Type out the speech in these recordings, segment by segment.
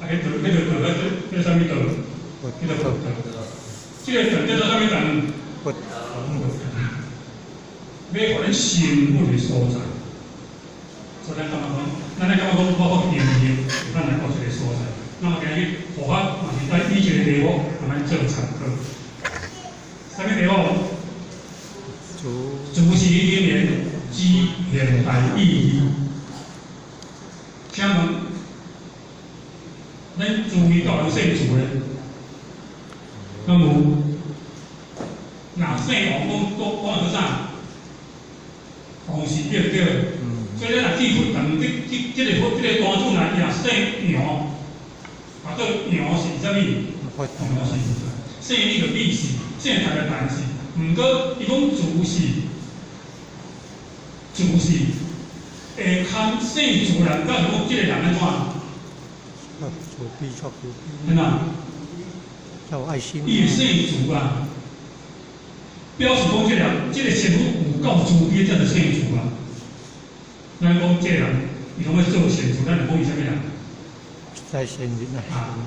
彼道，彼个道，彼个啥物道？彼个佛道。这个道叫做啥物道？佛。欲予咱成佛的所在，所以咱感觉讲，咱咧感觉讲，我好应用，咱来到这个所在。那么今日佛法嘛是在以这个题目，共咱做参考。啥物题目？慈氏因缘之现代意义。请问，咱慈悲教人姓慈的，敢有？若姓王，讲讲讲做啥？王氏对不对？所以咱若记佛堂，这个大主若伊若姓杨，啊，做杨是啥物？杨是姓你就李氏，姓大个陈氏。毋过伊讲慈氏，慈氏下坎姓慈人，表示讲这个人按怎？慈悲，慈悲。怎？有爱心。伊姓慈啊，表示讲这个人，这个身份有够慈悲，才是姓慈啊。咱讲这个人，伊讲欲做善事，咱就讲伊啥物人？在善人啊。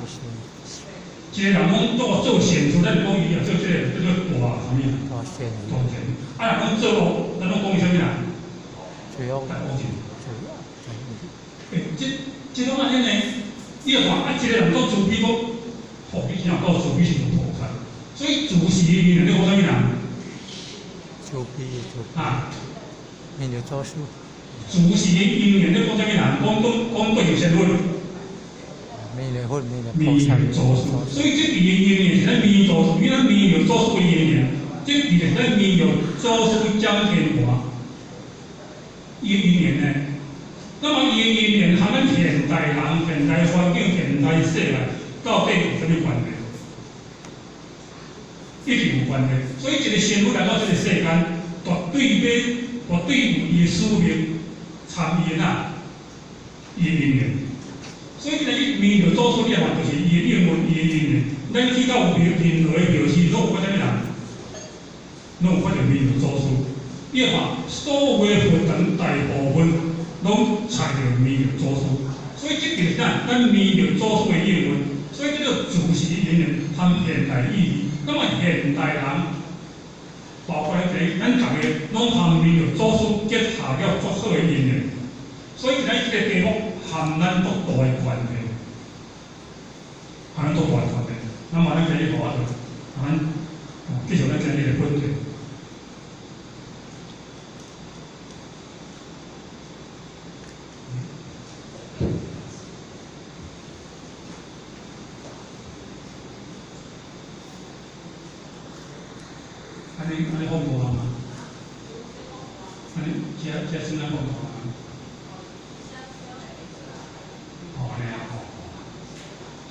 一个人讲做做善事，咱就讲伊啊做这个叫做大啥物啊？大善。大善。啊，若讲做恶，咱拢讲伊啥物人？做恶。大恶人。欸，这种按呢？你看啊，一个人做慈悲，讲，吼，你真够慈悲是菩萨。所以慈氏因缘，你讲啥物人？慈悲慈。啊。弥勒祖师。慈氏因缘，你讲啥物人？讲讲讲对是仙佛。弥勒佛，弥勒弥勒祖师，所以这个因缘是咱弥勒祖师，因为咱弥勒祖师的因缘，这个是咱弥勒祖师讲天华，伊因缘呢？那么伊因缘和咱现代人、现代环境、现代世界到底有啥物关系？一定有关系。所以一个仙佛来到这个世间，绝对要，绝对有伊的使命，参伊的哪，伊的因缘。所以，今日弥勒祖师你看，就是伊的应运，伊的因缘。咱去到有任何的庙寺，拢有看啥物人？拢有看著弥勒祖师。你看，所有的佛堂大部分拢采著弥勒祖师。所以，这就是咱咱弥勒祖师的应运。所以，这个慈氏因缘含现代意义。那么，现代人，包括咱咱逐个，拢含弥勒祖师结下了足好的因缘。所以，今日这个题目含咱足大的关系，含咱足大的关系。那么，咱今日互我做，咱继续咱今日的问题。按呢按呢放无啊？按呢这这算咱放无啊？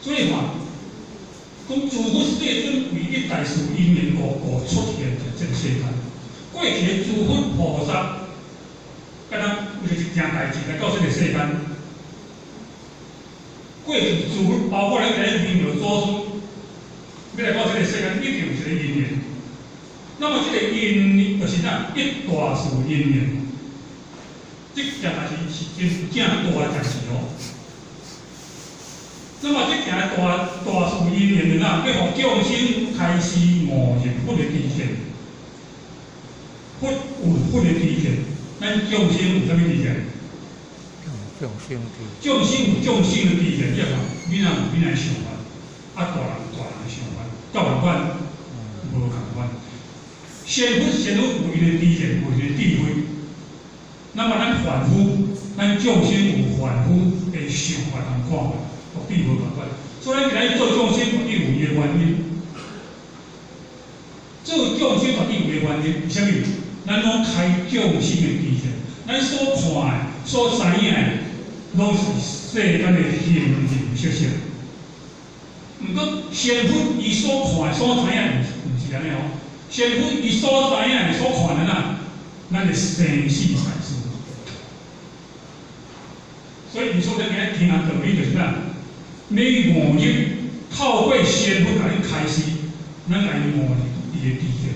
所以话，讲诸佛世尊为一大事因缘故故出现在这个世间。过去诸佛菩萨，敢若为了一件代志来到这个世间。过去诸佛包括咱今日弥勒祖师，欲来到这个世间，一定有一个因缘。那么这个因就是啥？一大事因缘。这件代志是真正大的代志哦。那么这件大大事因缘的哪，欲予众生开始悟入佛的知见，佛有佛的知见，咱众生有啥物知见？众生知。众生有众生的知见，你看，囡仔有囡仔的想法，啊，大人有大人的想法，够仝款？无仝款。仙佛仙佛有伊的知见，有伊的智慧。那么咱凡夫，咱众生有凡夫的想法同看法。绝对无仝款，所以咱今日做众生，绝对有伊的原因。做众生绝对有伊的原因，为啥物？咱拢开众生的知见，咱所看的、所知影的，拢是世间的形形色色。毋过仙佛伊所看的、所知影的，毋是按呢哦。仙佛伊所知影的、所看的哪，咱的生死大事。所以，伊说咱今日听啊道理就是啥？你悟入透过仙佛共你开示，咱共伊悟入伊的知见。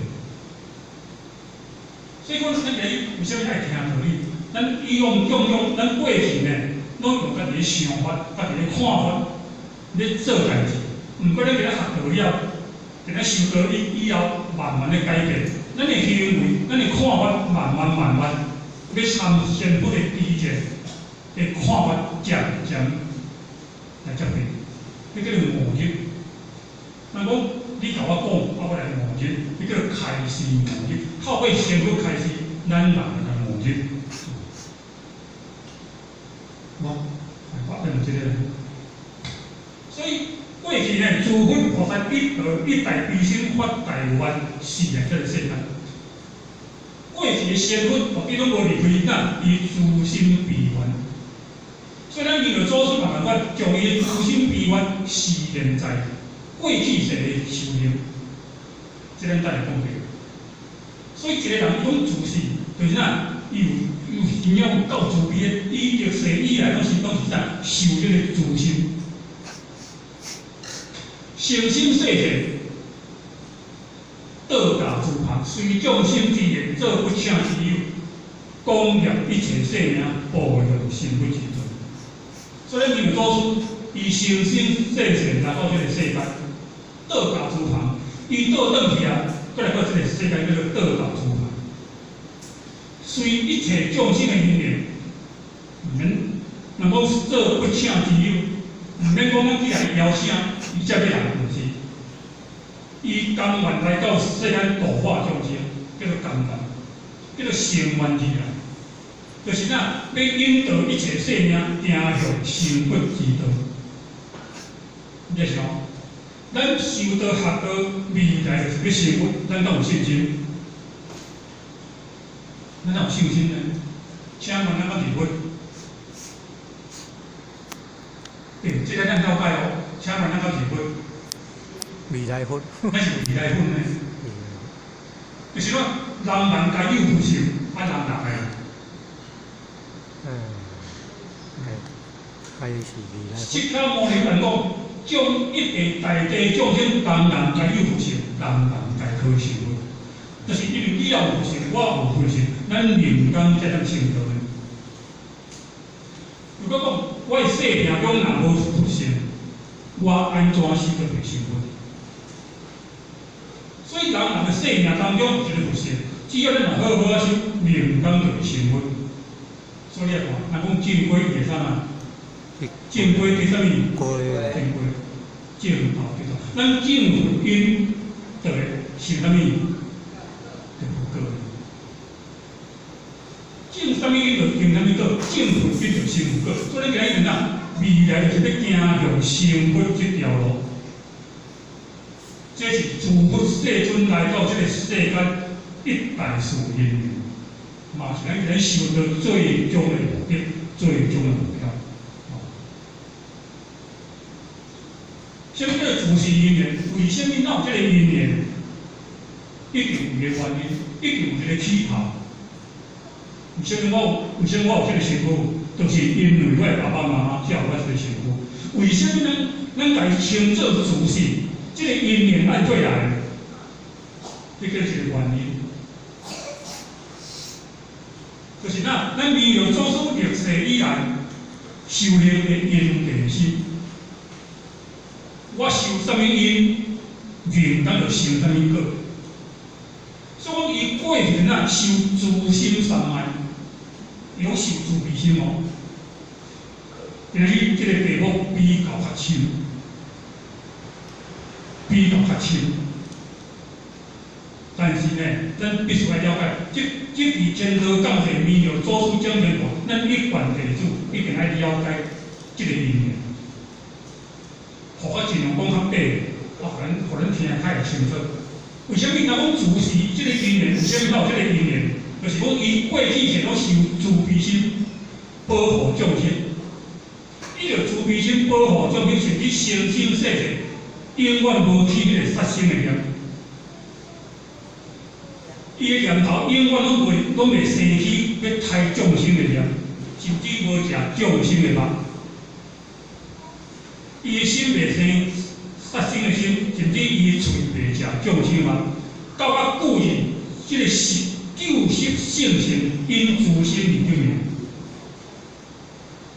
所以讲，咱今日为啥物爱听道理？咱以往种种，咱过去呢，拢用家己的想法、家己的看法，咧做代誌。毋過咱今仔學道了，今仔修道以後，慢慢咧改變，咱的行為、咱的看法，慢慢慢慢，欲參仙佛的知見的看法，漸漸來接近，彼叫做悟入。人講你共我講，啊我來悟入，彼叫做開示悟入。透過仙佛開示，咱人來悟入。無，發展這個。所以過去呢，諸佛菩薩一道一大悲心發大願，示現這個世間。過去的仙佛，絕對攏無離開咱，伊慈心悲願。所以咱明了祖師嘛仝款，將伊的慈心悲願示現在過去世的修行，這咱等下講著。所以一個人講慈心，就是啥？伊有真正有夠慈悲的，伊歷世以來攏是啥？修這個慈心，誠心示現，道教諸旁，隨眾生之願，做不請之友，廣攝一切世命，報用成佛之尊。所以明祖師伊誠心示現來到這個世間，道教諸旁，伊倒轉去啊，閣來到這個世間叫做道教諸旁。隨一切眾生的因緣，毋免若講做不請之友，毋免講咱去共伊邀請，伊才欲來，毋是。伊甘願來到世間度化眾生，叫做甘願，叫做成願意啦。就是哪，欲引導一切生命行向成佛之道。你想，咱修道學道，未來就是欲成佛，咱敢有信心？咱敢有信心呢？請問咱敢是佛？對，這個咱了解哦。請問咱敢是佛？未來佛。咱是未來佛呢？就是講，人人皆有佛性，啊，人人會。開始未來佛。釋迦牟尼佛講，將一切大地眾生，人人皆有佛性，人人皆可成佛。就是因為你也有佛性，我也有佛性，咱人間才當成道呢。如果講我的生命中若無佛性，我按怎修都袂成佛？所以人人的生命當中有一个佛性，只要咱若好好仔修，人間就會成佛。所以你看，若講正果會啥啊？正果佇啥物？正果，正道叫做咱種佛因，就會成啥物？就佛果。種啥物因就種啥物果，種佛因就成佛果。所以咱今日啊，未來就是欲行向成佛這條路。這是諸佛世尊來到這個世間一大事因緣，嘛是咱今日修道最終的目的，最終的目標。什麼叫自是因緣？為什麼哪有這個因緣？一定有個原因，一定有一個起頭。為什麼我有這個身軀？就是因為我的爸爸媽媽才有我這個身軀。為什麼咱共伊稱做自是？這個因緣按怎來？這個是一個原因。就是咱明了祖師歷世以來修煉的因地心。我修啥物因，人咱就成啥物果。所以伊過去啊修慈心三昧，有修慈悲心哦。今日這個題目比較較深，比較較深。但是呢，咱必須愛了解，這佇前道降世明了祖師講經話，咱一貫弟子一定愛了解這個因緣。予我盡量講較白，啊，予咱聽較會清楚。為啥物若講慈是這個因緣？為啥物有這個因緣？就是講伊過去世攏修慈悲心，保護眾生。伊著慈悲心保護眾生，甚至生生世世永遠無起彼個殺生的念。伊的念頭永遠攏袂生起欲殺眾生的念，甚至無食眾生的肉。伊的心袂生殺生的心，甚至伊的喙袂食眾生肉。到啊久日，這個是救失聖性，因慈心而得名。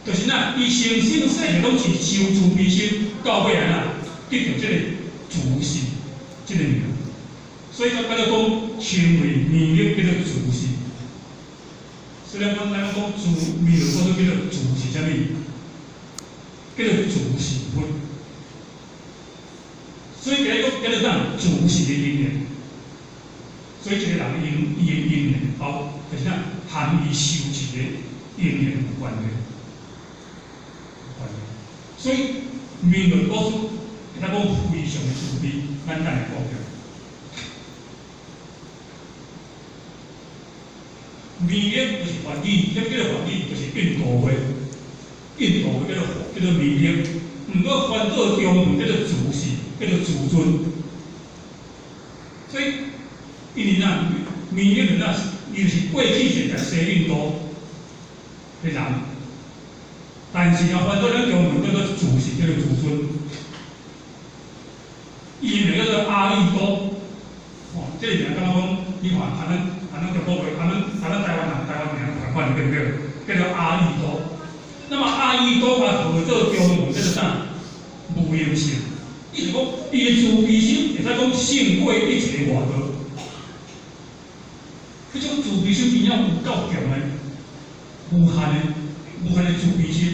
就是那伊生生世世攏是修慈悲心，到尾啊，得著這個慈氏這個名。所以才叫做講稱為彌勒叫做慈氏。雖然講咱講慈彌勒佛叫做慈是啥物？叫做慈氏佛。所以今日講叫做啥？慈氏的因緣。所以這個人因伊的因緣，哦，就是啥？含伊修持的因緣有關係，有關係。所以彌勒祖師，會當講非常的慈悲，咱等下講著。彌勒就是梵語，啥物叫做梵語？就是印度話，印度話叫做彌勒。毋過翻做中文叫做慈氏，叫做慈尊。所以，因為哪彌勒哪，伊就是過去世在西印度的人，但是啊，翻做咱中文叫做慈氏，叫做慈尊。伊的名叫做阿逸多，哦，這個名感覺講，你看，啊咱啊咱中國話，啊咱啊咱台灣人，台灣名仝款對毋對？叫做阿逸多。那麼阿逸多啊，合做中文叫做啥？無用性。意思講，伊的慈悲心會使講勝過一切外道。彼種慈悲心真正有夠強的，無限的、無限的慈悲心。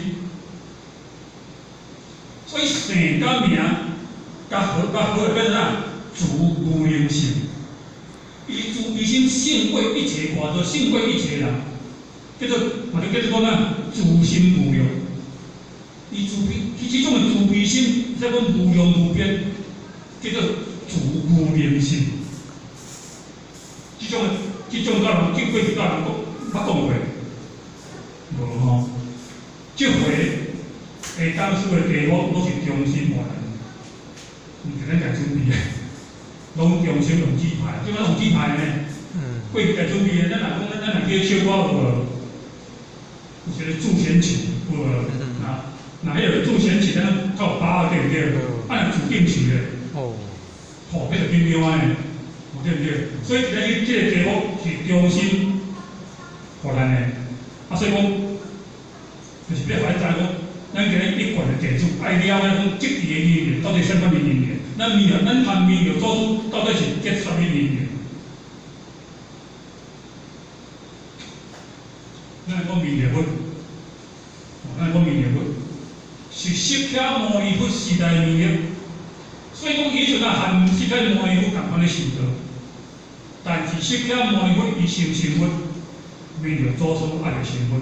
所以姓佮名，佮好佮好變做啥？慈無用性。伊慈悲心勝過一切外道，勝過一切人，叫做嘛就叫做講啥？慈心無量。伊慈悲，伊這種的慈悲心，使講無量無邊，叫做慈無量心。這種的，這種教人，這過去教人講，捌講過，無吼？這回下當師的題目攏是中心話題，毋是咱家準備的，攏中心用指派，這擺用指派呢？過去家準備的，咱若講咱咱若去唱歌有無？有一個自選曲有無？啊，若彼個自選曲，咱較有把握對毋對？啊，若自定曲咧，哦，吼，彼就緊張的，對毋對？所以今日這個題目是中心予咱的，啊，所以講，就是欲予咱知講，咱今日一貫的弟子愛了解講，這期的因緣到底啥物因緣？咱彌勒，咱含彌勒祖師到底是結啥物因緣？咱來講彌勒佛，咱來講彌勒佛，是釋迦牟尼佛時代彌勒，所以講伊陣啊含釋迦牟尼佛仝款咧修道，但是釋迦牟尼佛伊先成佛，彌勒祖師也未成佛，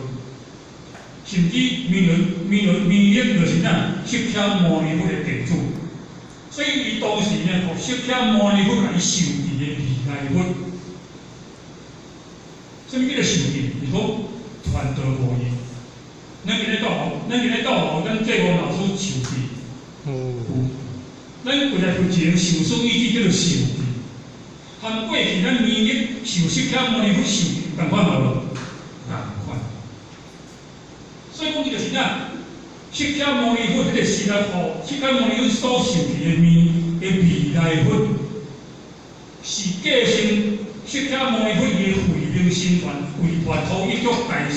甚至彌勒就是啥？釋迦牟尼佛的弟子，所以伊當時呢，予釋迦牟尼佛共伊受記的未來佛，啥物叫做受記？是講傳道予伊。咱今日到學，咱今日到學，咱這個老師受記。哦。咱規個佛前受師意志叫做受記，含過去咱彌勒受釋迦牟尼佛受記仝款無？仝款。所以講伊就是啥？釋迦牟尼佛彼個時代，予釋迦牟尼佛所受記的彌的未來佛，是繼承釋迦牟尼佛伊的慧命心傳，為傳統一足大師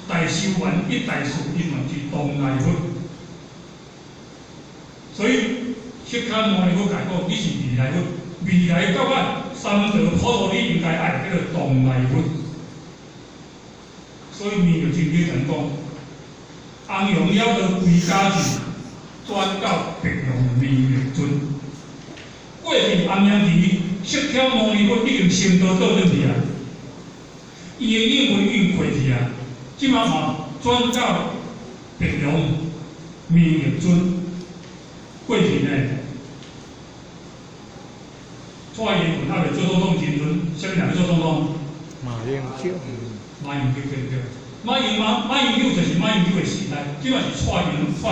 大修緣一大師因緣之當來佛。所以釋迦牟尼佛共伊講，你是未來佛，未來到我三道普度你應該愛叫做當來佛。所以彌勒真經講，紅陽了就歸家去，轉到白龍彌勒尊。過去紅陽時，釋迦牟尼佛已經成道倒轉去啊，伊的應運已經過去啊，這馬嘛轉到白龍彌勒尊。過去呢，蔡英文還未做總統時陣，啥物人欲做總統？馬英九。馬英九對毋對？馬英九就是馬英九的時代，這馬是蔡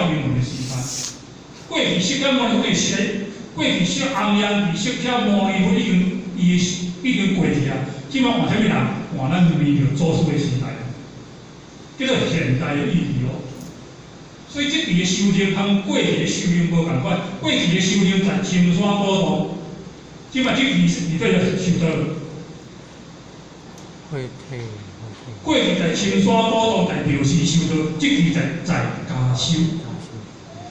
英文的時代。過去釋迦牟尼佛的時代，過去釋紅陽時釋迦牟尼佛已經伊已經過去啊，這馬換啥物人？換咱彌勒祖師的時代，叫做現代的意義哦。所以這期的修行和過去的修行無仝款，過去的修行在深山古道，這馬這期是佇佗修道？會退會退。過去在青山古道在廟寺修道，這期在加修。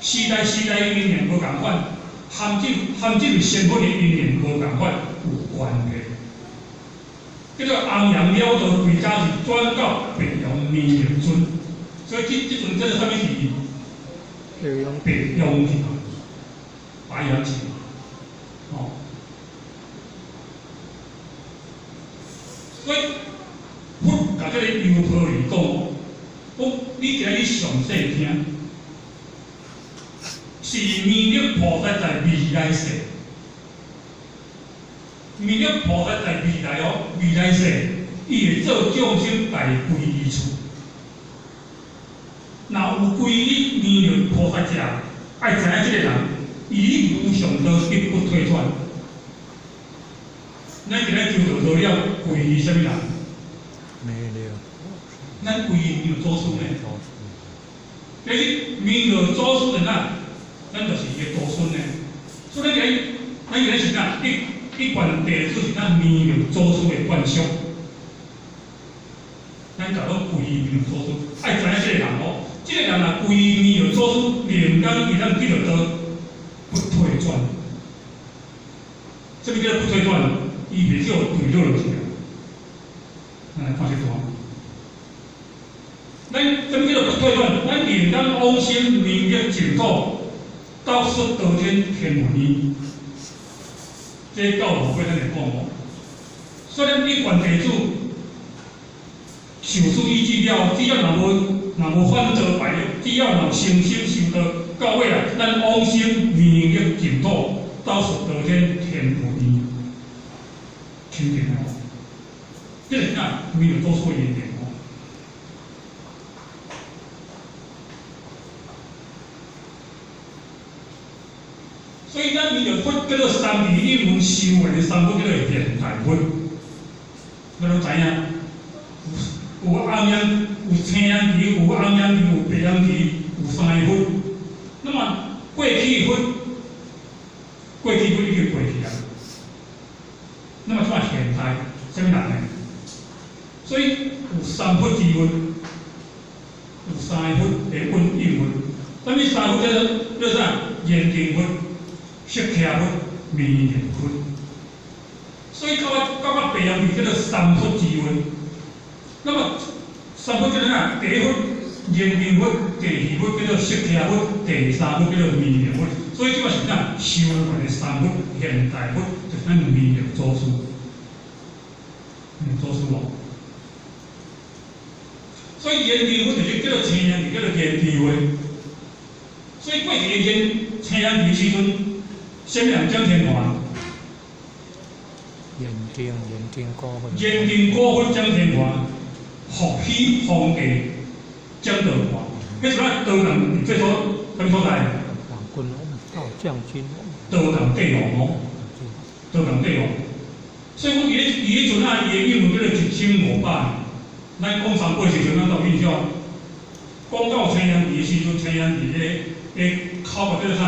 時代時代因緣無仝款，含這位仙佛的因緣無仝款有關係。叫做弘揚了道歸家是轉到白羊彌勒尊，所以這陣叫做啥物字？白羊字，白羊字，哦。所以佛共這個優婆離講，講你今日詳細聽，是彌勒菩薩在未來世。彌勒菩薩在未來哦，未來世，伊會做眾生大歸依處。若有歸依彌勒菩薩者，愛知影這個人，伊無上道必不退轉。咱今日求道做了歸依啥物人？咱歸依彌勒祖師呢？但是彌勒祖師的咱，咱就是伊的徒孫呢。所以咱今日是啥？一貫弟子是咱彌勒祖師的慣相，咱就攏歸依彌勒祖師。愛知影這個人哦，這個人若歸依彌勒祖師，連講伊咱得著道不退轉。啥物叫做不退轉？伊袂叫墜落落去啊。咱來看這段。咱啥物叫做不退轉？咱連講往生彌勒淨土，到說道天天聞伊。這到後尾咱會講哦。所以咱一貫弟子受此依止了，只要若無反遭敗逆，只要若有誠心修道，到尾啊，咱往生彌勒淨土，到說道天天聞伊，清淨哦。這是啥？彌勒祖師的因緣哦。所以咱彌勒佛叫做三智應文修的三佛叫做現代佛，咱攏知影。有紅陽，有青陽旗，有紅陽旗，有白陽旗，有三个佛。那麼過去佛，過去佛已經過去啊。那麼看現代，啥物人呢？所以有三佛之分，有三个佛的運應文。啥物三佛叫做叫啥？延定佛、釋迦佛、彌勒佛。所以到白羊叫做三佛之分。那麼三佛叫做啥？第一佛延定佛，第二佛叫做釋迦佛，第三佛叫做彌勒佛。所以這個是啥？修行的三佛，現代佛就是咱彌勒祖師，祖師哦。所以延定佛就是叫做青陽，叫做延智慧。所以過去的延青陽期時陣，啥物人講天話？延定果佛。延定果佛講天話，福喜皇帝講道話。彼時陣道人做所啥物所在？道人帝王哦，道人帝王。所以講伊彼陣啊，伊的英文叫做1500。咱講三八時陣，咱都有印象。講到青陽期的時陣，青陽期的口號叫做啥？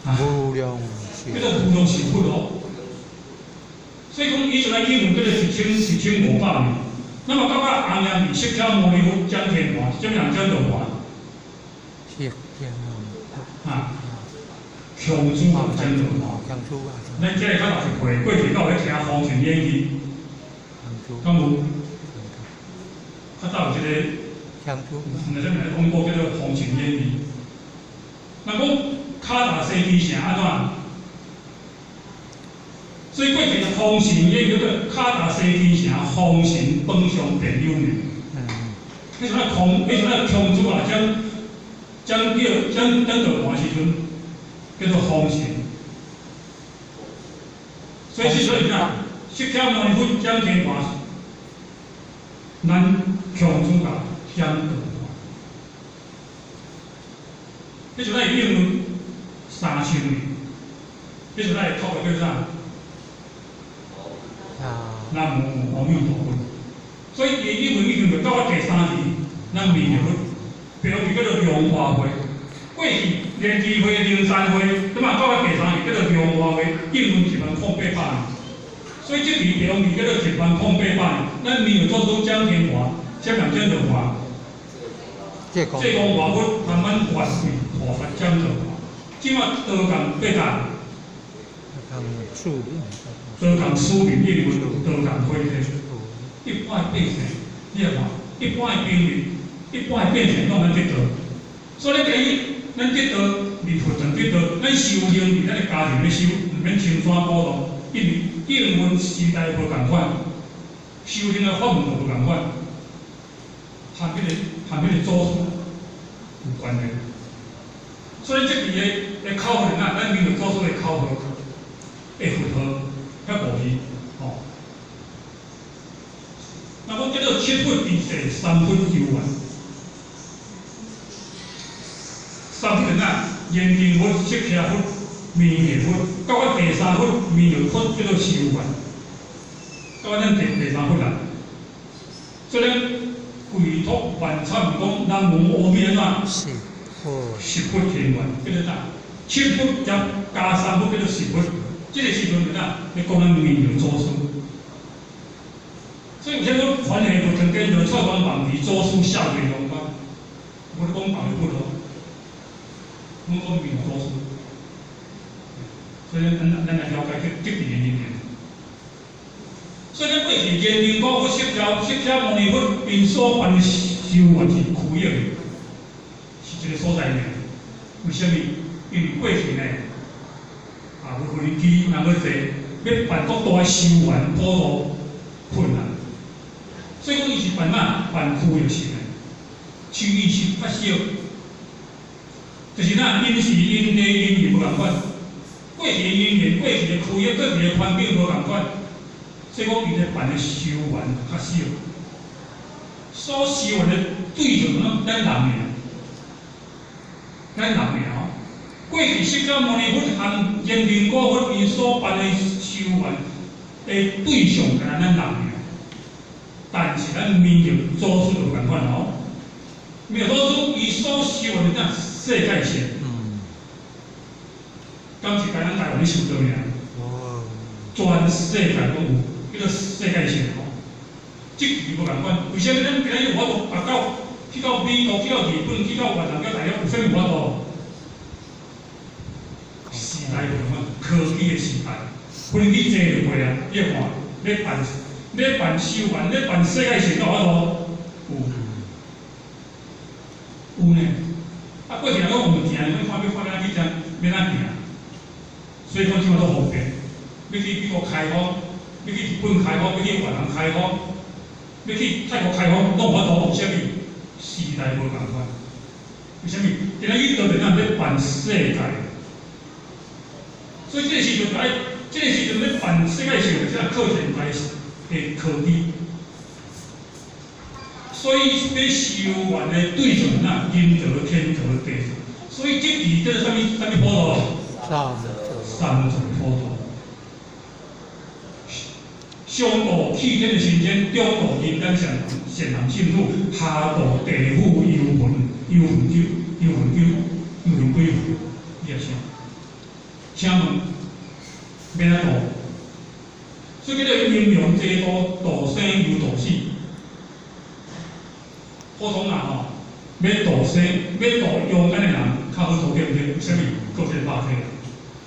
啊，無量叫做無量壽佛哦。所以講，伊陣啊英文叫做1500年。那麼到到紅陽期，釋迦牟尼佛講天話，啥物人講道話？釋迦啊，窮主講道話。咱這個較六十歲，過去敢有咧聽《封神演義》？敢有？較早有這個，毋知啥物人講過叫做《封神演義》。若講卡達西基城按怎？所以過去《封神演義》叫做卡達西基城，封神榜上第有名。彼阵啊，空，彼阵啊，穷主啊，将叫将等到盘时阵，叫做封神。所以是所以啥？释迦牟尼佛讲天话，咱穷主啊讲道话。彼阵啊，应用3000年，彼阵啊，口号叫啥？南无阿弥陀佛。所以伊英文已经到第三字，咱弥勒佛，表示叫做龙华会。过去莲池会、灵山会，这嘛到第三字叫做龙华会，英文10800年。所以这期表示叫做10800年，咱明藥祖師蔣天華，啥人蔣德華？這個濟公活佛慢慢發揮菩薩蔣德華，這馬道共八大，通處理，道共使命應運，道共火天。一般的百姓，你來看，一般的平民，一般的百姓攏免得到。所以咱今日咱得道，離佛堂得道，咱修行佇咱的家庭咧修，毋免青山古道，因為應運時代無仝款，修行的法門就無仝款，和彼個祖師有關係。所以這期的口號啊，咱明藥祖師的口號的佛號遐無去，吼。那講叫做七佛治世，三佛修緣。三佛啊，燃燈佛、釋迦佛、彌勒佛，到我第三佛彌勒佛叫做修緣。到咱第三佛啦。所以咱歸託萬懺講南無阿彌陀十佛，十佛天願叫做啥？七佛加三佛叫做十佛。這個時陣啊，你講咱彌勒祖師。所以有啥講傳系佛曾經就錯講萬兒祖師下跪龍關，無咧講別個佛咯，攏講彌勒祖師。所以咱來了解這這邊的因緣。所以咱過去燃燈古佛、釋迦牟尼佛，𪜶所辦的修願是區域的，是一個所在爾。為啥物？因為過去呢，啊，無飛機，人閣濟，欲辦足大的修願普度困難。所以講，伊是辦啥？辦區域性的，區域性較小，就是那因時因地因緣無仝款，過去的因緣、過去的區域、過去的環境無仝款，所以講伊咧辦的修願較少。所修願的對象攏咱人爾，咱人爾吼。過去釋迦牟尼佛和燃燈古佛𪜶所辦的修願的對象，敢若咱人爾。但是咱彌勒祖師就無仝款吼，彌勒祖師伊所修的那世界性，敢是敢咱台灣咧修道爾？哦，全世界攏有，叫做世界性吼。這期無仝款，為啥物咱今仔日有法度達到去到美國、去到日本、去到越南、到台灣，有啥物有法度？時代無仝款，科技的時代，飛機坐就過啊！你看，咧辦修願，咧辦世界性，有法度？有，有呢。啊，過去若講毋行，你看欲看欲按怎去遮，欲按怎行？所以講這馬都方便，欲去美國開發，欲去日本開發，欲去越南開發，欲去泰國開發，攏有法度。為啥物？時代無仝款。為啥物？今仔日倒變咱咧辦世界，所以這個時陣來，這個時陣咧辦世界性，就是靠現代的科技。所以欲修願的對象啊，人道、天道、地道。所以這期叫做啥物？啥物普度？三座。三座普度。上度氣天的神仙，中度人間善男善男信女，下度地府幽魂、幽魂鬼、幽魂鬼、幽魂鬼魂，你也想？請問欲按怎度？所以叫做陰陽濟度，度生又度死。普通人吼，欲度生，欲度陽間的人較好度，對毋對？為啥物？靠這個肉體。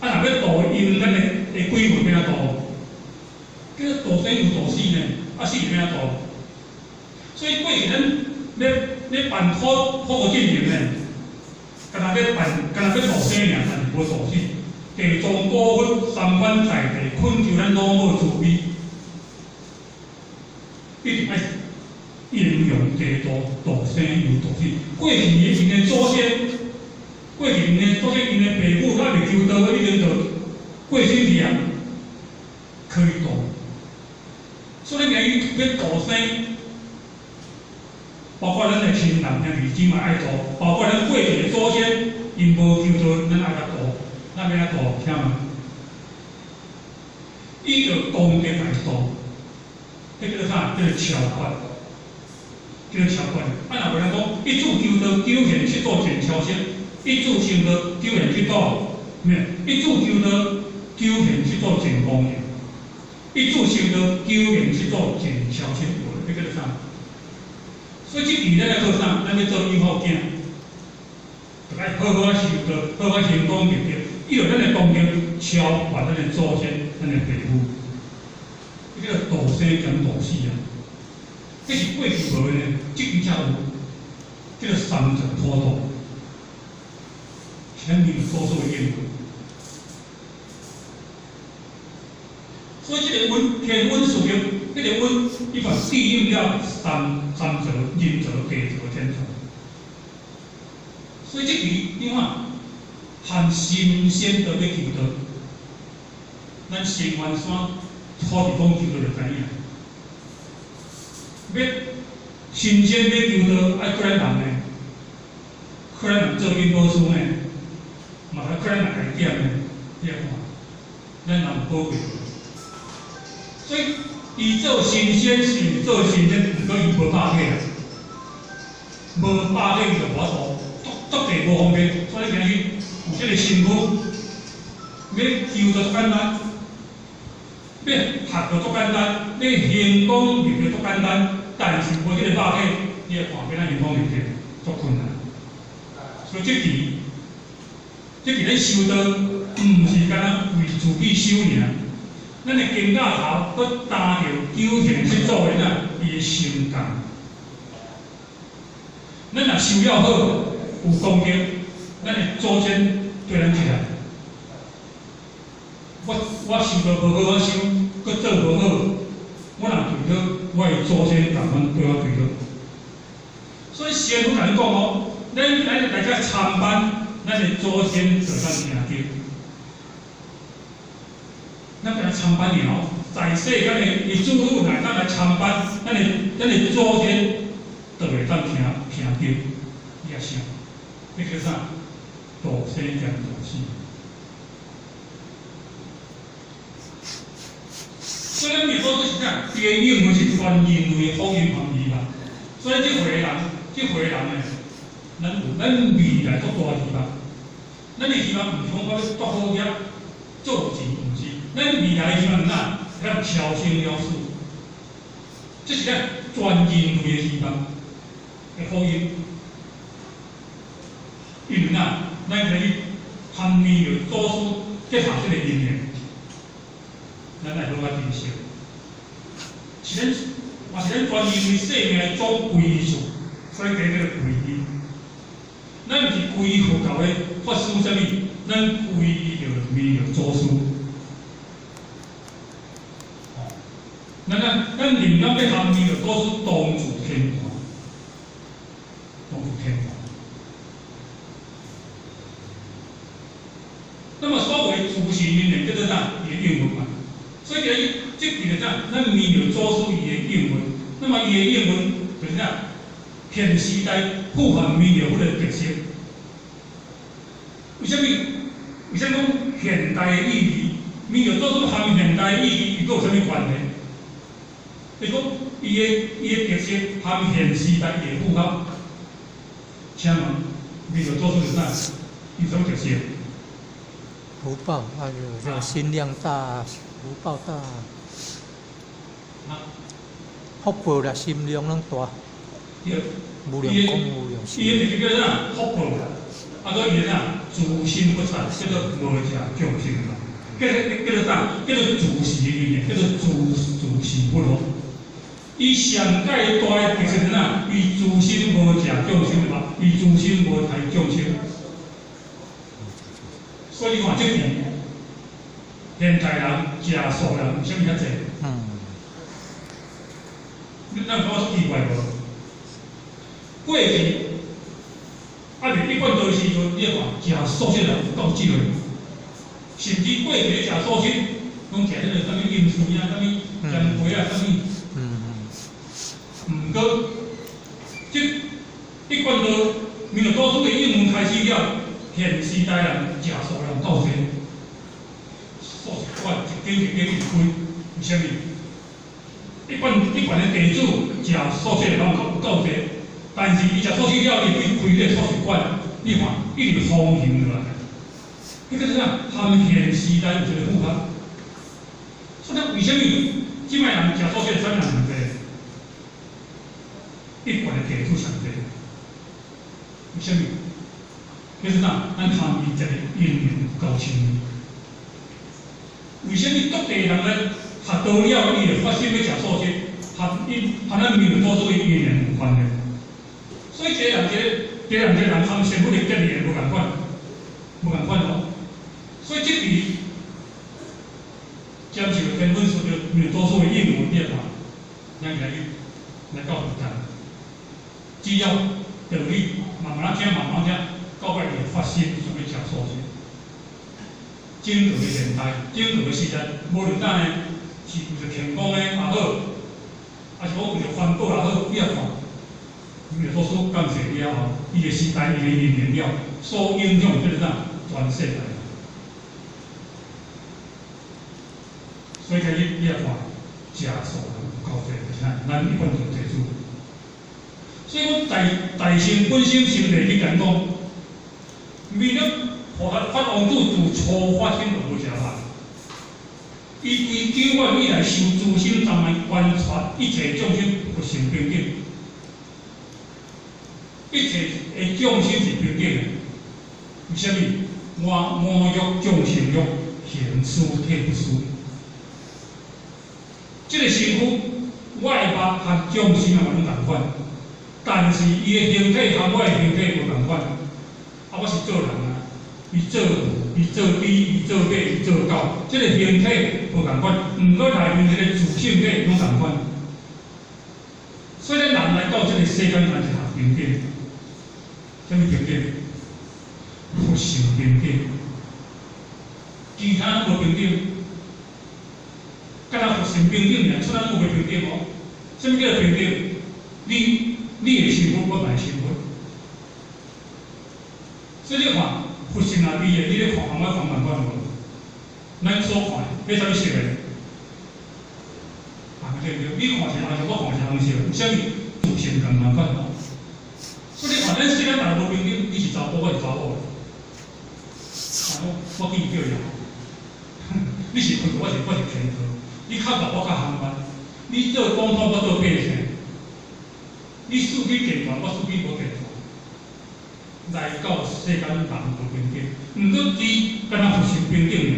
啊，若欲度陰間的鬼魂，欲按怎度？叫做度生又度死呢？啊，死是欲按怎度？所以過去咱咧辦普度進行呢，敢若欲辦，敢若欲度生爾，但是無度死。地藏古佛三官在地，懇求咱老母慈悲，一直愛陰陽濟度，度生又度死。過去𪜶的祖先，過去𪜶的祖先，𪜶的爸母還未求道，已經就過身去啊，可以度。所以今日欲度生，包括咱的親人兄弟姊妹愛度，包括咱過去的祖先，𪜶無求道，咱愛共度，咱欲按怎度？請問，依著功德來度，這叫做啥？叫做超拔，叫做超拔。啊，若無人講，一子求道，九現七祖盡超生；一子成道，九現七祖咩？一子求道，九現七祖盡光明；一子成道，九現七祖盡超生。這叫做啥？所以這期咱來做啥？咱欲做友好囝，就愛好好仔修道，好好行功立德，以後咱的功德超越咱的祖先、咱的父母，這叫做道生兼道死啊！這是過去無的呢，這期才有，叫做三層普度，是咱彌勒祖師的應允。所以這個阮天阮事業，這個阮伊嘛對應了三層、人造、地造、天造。所以這期你看，含神仙都欲求道，咱成員山土地公求道就知影。欲神仙欲求道，愛靠咱人呢，靠咱人做引導師呢，嘛愛靠咱人來點呢，你來看，咱人有寶貴。所以，伊做神仙是做神仙，毋過伊無肉體啊，無肉體伊就無法度，足足濟無方便。所以今日有這個身軀，欲求就足簡單，欲學就足簡單，欲行功立德足簡單，但是無這個肉體，你來看欲按怎行功立德，足困難。所以這期，這期咧修道，毋是干焦為自己修爾。咱的肩胛頭閣擔著九天七祖的哪伊的心共。咱若修了好，有功德，咱的祖先對咱起來。我修道無好好修，閣做無好，我若對倒，我的祖先共款對我對倒。所以師父共咱講哦，咱來來遮參班，咱的祖先就當聽經。咱來參班爾哦，在世間的伊祖母來當來參班，咱的祖先就會當聽聽經，你也想，這叫啥？道生兼道死。所以咱彌勒祖是啥？伊的應允是全人類的福音和希望。所以這歲人，這歲人呢，咱有咱未來足大希望。咱的希望毋是講我欲足好業、做錢，毋是。咱未來的希望哪？咱超生了死，這是咱全人類的希望的福音。因為哪，咱可以含彌勒祖師結合這個因緣，咱愛好好珍惜。是咱，嘛是咱全人類生命的總歸宿，所以叫做皈依。咱毋是皈依佛教的法師啥物，咱皈依著彌勒祖師。咱啊，咱寧願欲含彌勒祖師同住天堂，同住天堂。那麼所謂諸神因緣叫做啥？伊的應允嘛。所以今日這句就啥？咱彌勒祖師伊的應允。那麼伊的應允就是啥？現時代富含彌勒佛的特色。為啥物？為啥物講現代的意義？彌勒祖師含現代的意義，伊閣有啥物關係？伊講伊的特色含現時代的符合。請問彌勒祖師是啥？伊有啥物特色？福報，啊，有這個心量大，福報大。啊。福報啦，心量攏大。對。無量光，無量心。伊的特色叫啥？福報，啊，閣伊的啥？慈心不殺，叫做無食眾生嘛。叫做啥？叫做慈氏的因緣，叫做慈氏不羅。伊上蓋大的特色是啥？伊慈心無食眾生嘛，伊慈心無害眾生。所以你看這邊，現代人食素人為啥物遐濟？你咱感覺奇怪無？過去，啊，佇一貫道的時陣，你看食素食人有夠少的，甚至過去咧食素食，攏食彼個啥物鹽酥啊，啥物鹹粿啊，啥物。毋過，這一貫道，彌勒祖師的應允開始了，現時代人食素人夠濟，素食館一間一間一直開，為啥物？一貫的地主食素食的人有夠濟，但是伊食素食了，伊會開這個素食館，你看一直風行落來。彼個是啥？含現時代有一個符合。所以為啥物這擺人食素食啥物人毋濟？啥物？其實啥？咱含伊一个因緣有夠深。為啥物足濟人咧學到了，伊會發心欲食素食，和伊和咱彌勒祖師的因緣有關的。所以一個人一個，一個人一個人含身份的結緣無仝款，無仝款哦。所以這邊接受天文師著彌勒祖師的應允了嘛，咱來來到佛壇，只要道理慢慢聽，慢慢聽，到尾會發心想欲食素食。整個的年代，整個的時代，無論咱呢是為著成功的也好，還是講為著環保也好，你也看，彌勒祖師感謝了後，伊的時代，伊的因緣了，所影響這個啥，全世界。所以，你也看，食素人有夠濟，就是咱咱一般做地主。所以講大大乘本身心地去講講，彌勒菩薩法王子自初發心就無食飯，伊對久遠以來修諸心三昧，觀察一切眾生佛性平等，一切的眾生是平等的。為啥物？我五欲眾生欲，行施體不施。這個身軀，我的肉和眾生也嘛攏仝款，但是伊的形體和我的形體無仝款。啊，我是做人啊，伊做牛，伊做豬，伊做馬，伊做狗，這個形體無仝款，毋過內面彼個自性體攏仝款。所以咱人來到這個世間，咱是合平等。啥物平等？佛性平等，其他攏無平等。敢若佛性平等爾，出咱有袂平等無？啥物叫做平等？你的身份，我嘛的身份。所以你看，佛性若美的，你咧看，我看仝款無？咱所看的，彼啥物色的？啊，對對，你看是紅色，我看是紅色，為啥物？自性仝仝款。所以你看，咱世間大無平等，你是查埔，我是查某。啊，我叫伊叫伊，你是昆我是天河。你較大，我較含慢。你做總統，我做百姓。你四肢健全，我四肢無健全。來到世間人無平等，毋過只敢若佛性平等爾。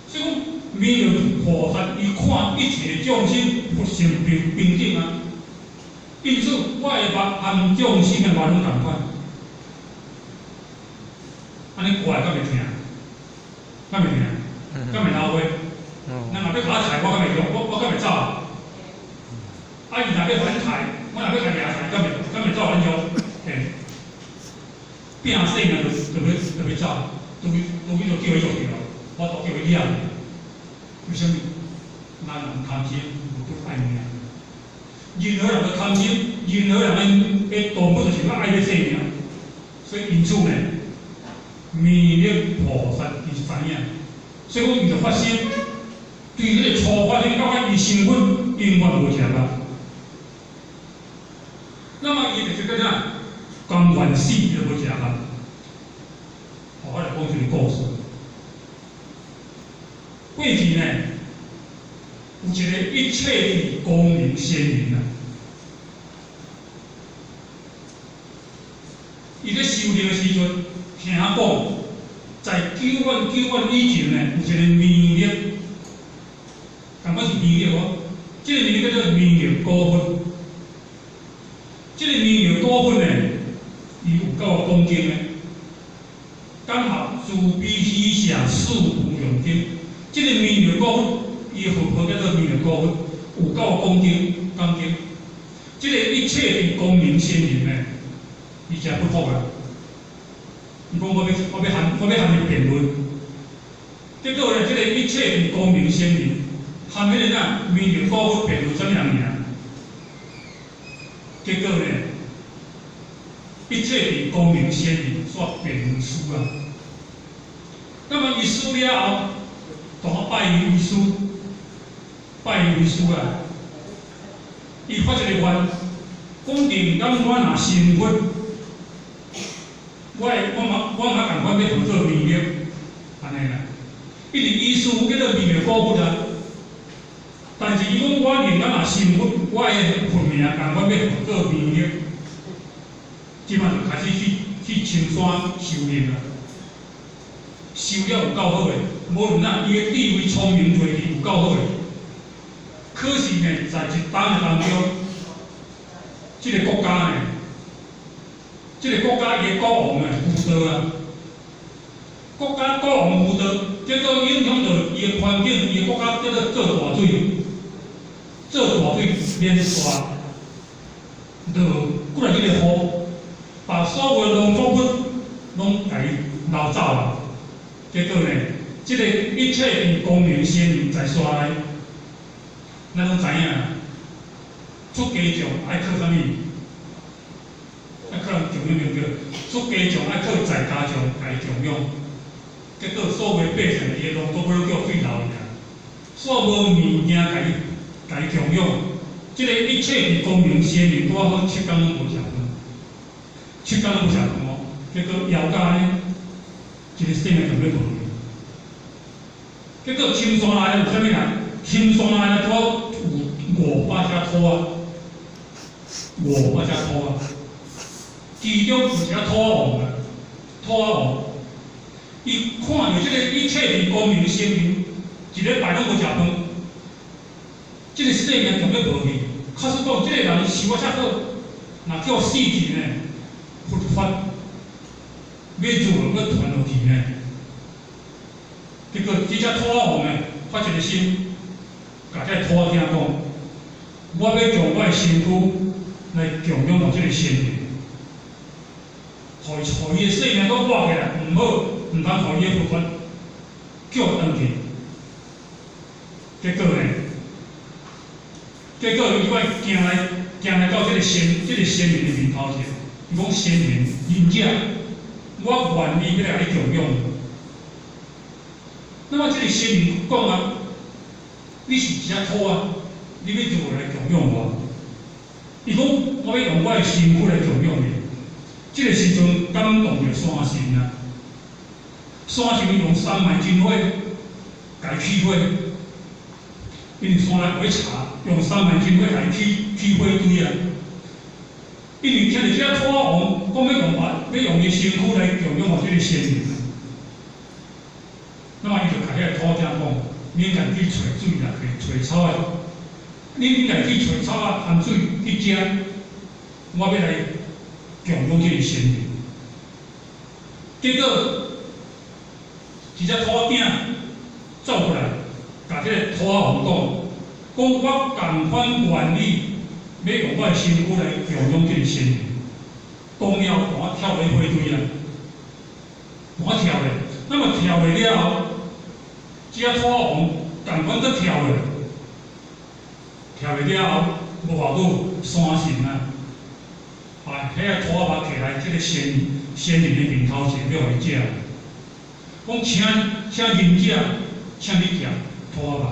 所以講，彌勒菩薩伊看一切眾生佛性平平等啊。因此，我的目含眾生的目攏仝款。按呢怪敢袂疼？敢袂疼？敢袂流血？人若欲共我刣，我敢會用？我敢會走？啊，伊若欲予阮刣，我若欲共掠刣，敢會走阮用？嘿，拼性命就欲走，拄去就叫伊捉著，我都叫伊掠。為啥物？咱人貪心，無不愛命。任何人都貪心，任何人的動物就是愛欲性命。所以因此呢，彌勒菩薩伊是知影，所以講伊就發心，對彼個初發心到尾伊身份永遠無食啊。那麼伊就是個啥？甘願死伊都無食啊。我來講一個故事。過去呢，有一個一切智光明仙人啊，伊咧修煉的時陣，聽講在久遠久遠以前呢，有一個彌勒，仝款是彌勒哦，這個彌勒叫做彌勒果佛。這個彌勒果佛呢，伊有夠講經的，感合慈悲喜捨四無量經。這個彌勒果佛，伊的佛號叫做彌勒果佛，有夠講經講經。這個一切智光明仙人呢，伊誠不服啊！伊講我欲含伊辯論，結果呢，這個一切智光明仙人含彼個啥彌勒果佛辯論，啥物人贏？結果呢，一切智光明仙人煞辯論輸啊！那麼伊輸了後，當我拜伊為師，拜伊為師啊！伊發一個願，講定當我若成佛，我嘛仝款欲學做彌勒，按呢啦。因為伊師父叫做彌勒果佛啊，但是伊講我寧願若成佛，我的佛名仝款欲學做彌勒。這擺就開始去深山修行啊，修了有夠好的，無論哪，伊的智慧聰明睿智有夠好的。可是呢，在一冬的當中，這個國家呢，這個國家伊的國王呢，無道啊，國家國王無道，結果影響到伊的環境，伊的國家叫做做大水，做大水連續落過來這個雨，把所有農作物攏共伊撈走啊！結果呢，這個一切智光明仙人在山內，咱攏知影，出家眾愛靠啥物？愛靠人供養對毋對？出家眾愛靠在家眾共伊供養，結果所有百姓伊的農作物攏叫水流去啊！煞無物件共伊供養，這個一切智光明仙人拄仔好7工攏無食飯，7工攏無食飯哦，結果枵甲呢，一個生命就欲無去。結果深山內有啥物人？深山內拄好有500隻兔仔，500隻兔仔，其中有一個兔仔王啊，兔仔王，伊看著這個一切智光明仙人，一禮拜攏無食飯，這個生命就欲無去。假使講這個人修啊遮好，若叫死去呢，佛法欲如何閣傳落去呢？結果這隻兔仔王呢，發一個心，共這個兔仔囝講：我欲將我的身軀來供養予這個仙人，予伊的性命閣活起來，毋好，毋通予伊的佛法叫斷去。結果呢？結果伊會行來到這個仙人的面頭前，伊講：仙人，仁者，我願意欲來共你供養。那麼這個仙人講啊，你是一隻兔仔，你欲如何來供養我？伊講：我欲用我的身軀來供養你。這個時陣感動著山神啊，山神用三昧真火共伊起火，因為山內有柴，用三昧真火共伊起火堆啊。因為聽著這個兔仔王講欲用伊身軀來供養予這個仙人。那麼伊就共彼個兔仔講：你應該去揣水啦，去揣草仔。你應該去揣草仔含水去食，我欲來供養這個仙人。結果，一隻兔仔囝走過來，共這個兔仔王講：講我仝款願意欲用我的身軀來供養這個仙人。講了，我跳落火堆啊，我跳咧。那麼跳落了後，這隻兔仔王仝款閣跳落，跳落了後，無偌久，山神啊，把彼個兔仔肉提來，這個仙人的面頭前，欲予伊食。講請仁者，請你食兔仔肉。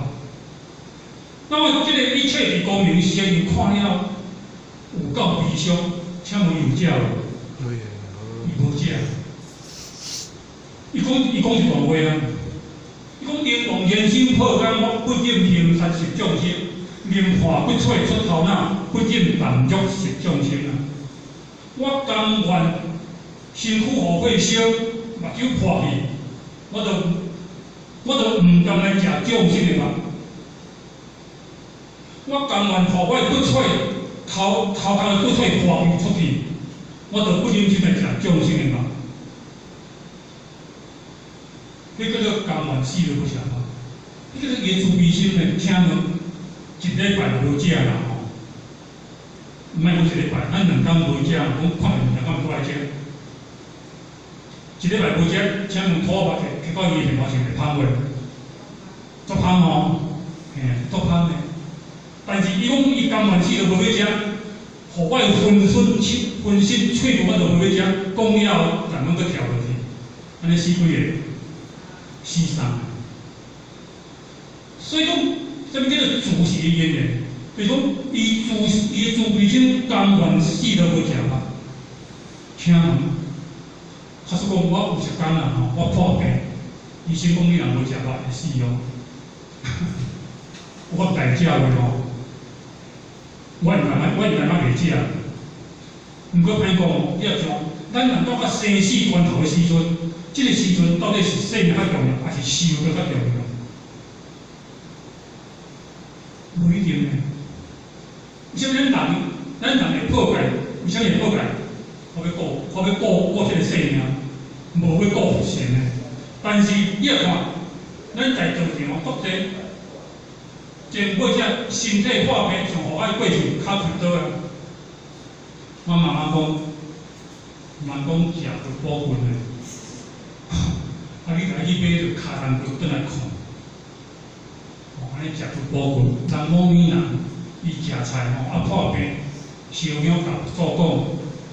那麼這個一切智光明仙人看了有夠悲傷，請問伊有食無？伊無食。伊講一段話啊，伊講靈動人生破工，我不忍行殺食眾生；寧破骨髓出頭腦，不忍啖肉食眾生啊！我甘願身軀予火燒，目睭破去，我都毋甘來食眾生的肉。我甘願予我的骨髓頭殼的骨髓破去出去，我都不忍心來食眾生的肉。彼叫做甘願死都欲食肉，彼叫做伊慈悲心呢。請問一禮拜無食啦吼，毋愛講一禮拜，咱2工無食，講看著物件敢有閣來食。一禮拜無食，請問兔仔肉摕到伊的面頭前會芳袂？足芳吼，嘿，足芳的。但是伊講伊甘願死都無欲食，予我的渾身喙骨我都無欲食，講了後，共阮閣跳落去，按呢死幾个？死三个。所以講，啥物叫做自是的因緣？就是講，伊的慈悲心甘願死都無食肉。請問，假使講我有一工啊吼，我破病，醫生講你若無食肉會死哦。有法代食袂吼？我應該我應該袂食。毋過歹講哦，你也像咱人到甲生死關頭的時陣，這個時陣到底是生命較重要，還是修道較重要？無一定的。為啥物咱人，咱人會破戒？為啥物會破戒？我欲顧，我欲顧顧這個生命，無欲顧佛性的。但是你也看，咱在道場足濟，前尾只身體破病，像予我過去跤摔倒啊。我媽媽講，人講食佛補骨的，啊你家去買著跤筒骨轉來焢，哦，按呢食佛補骨。人某物人伊食菜吼，啊破病，師兄共祖講，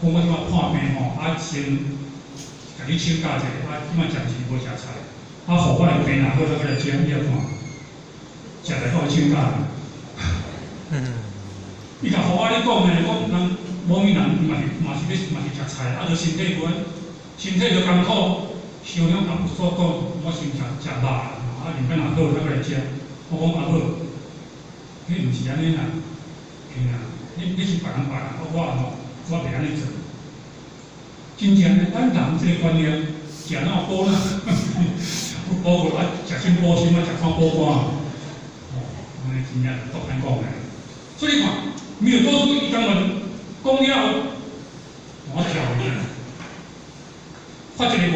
講我這擺破病吼，啊先共你請假者，啊這擺暫時無食菜，啊予我的病若好了，閣來食，你也看，食來閣請假。伊共予我咧講呢，講人某物人伊嘛是嘛是欲嘛是食菜，啊，就身體無，身體就艱苦，師兄共祖講，我先食食肉，啊，啉欲若好，才閣來食。我講阿母，彼毋是按呢啦，嘿啦，你是別人別人，我吼，我袂按呢做。真正呢，咱人這個觀念，食哪有補啦？補骨啊，食啥補心啊，食看補肝。哦，按呢真正足歹講的。所以你看，彌勒祖師伊當然講了後，我跳去，發一個願，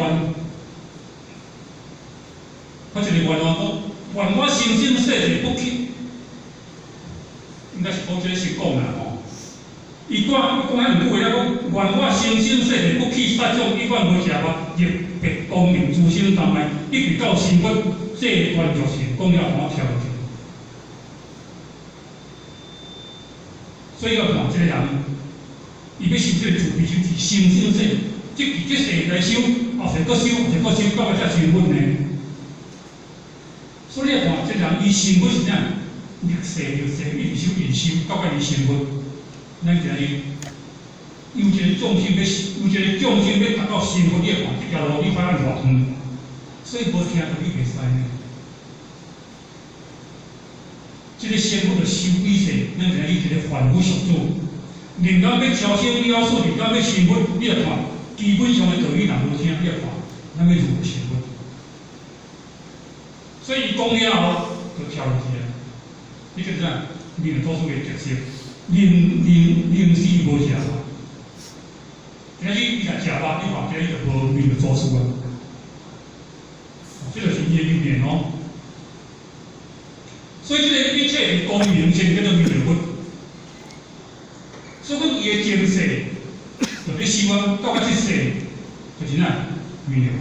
發一個願望，講願我生生世世不去，應該是講這個是講啦吼。伊講講遐兩句話了，講願我生生世世不起殺眾，永遠無食肉，入別光明諸心當來，一直到成佛，這願就是講了我跳去。所以我看這個人，伊欲修這個慈悲心是生生世，這期這世來修，後世閣修，後世閣修，到尾才成佛呢。所以你看，這個人伊成佛是啥？歷世歷世一直修一直修，到尾伊成佛。咱今日有一個眾生欲，有一個眾生欲達到成佛，你看這條路你看咱偌遠，所以無聽著你袂使呢。這個仙佛就修幾世，咱今日一個凡夫俗子，人家欲超生了死，人家欲成佛，你來看，基本上的道理若無聽，你來看，咱欲如何成佛？所以伊講了後，就跳入去啊！你叫啥？彌勒祖師的特色，臨臨臨死無食肉。今日伊若食肉，你看今日就無彌勒祖師啊！這就是伊的因緣哦。所以這個一切是光明性叫做彌勒佛。所以講伊的前世就咧修啊，到尾這世就是啥？彌勒佛。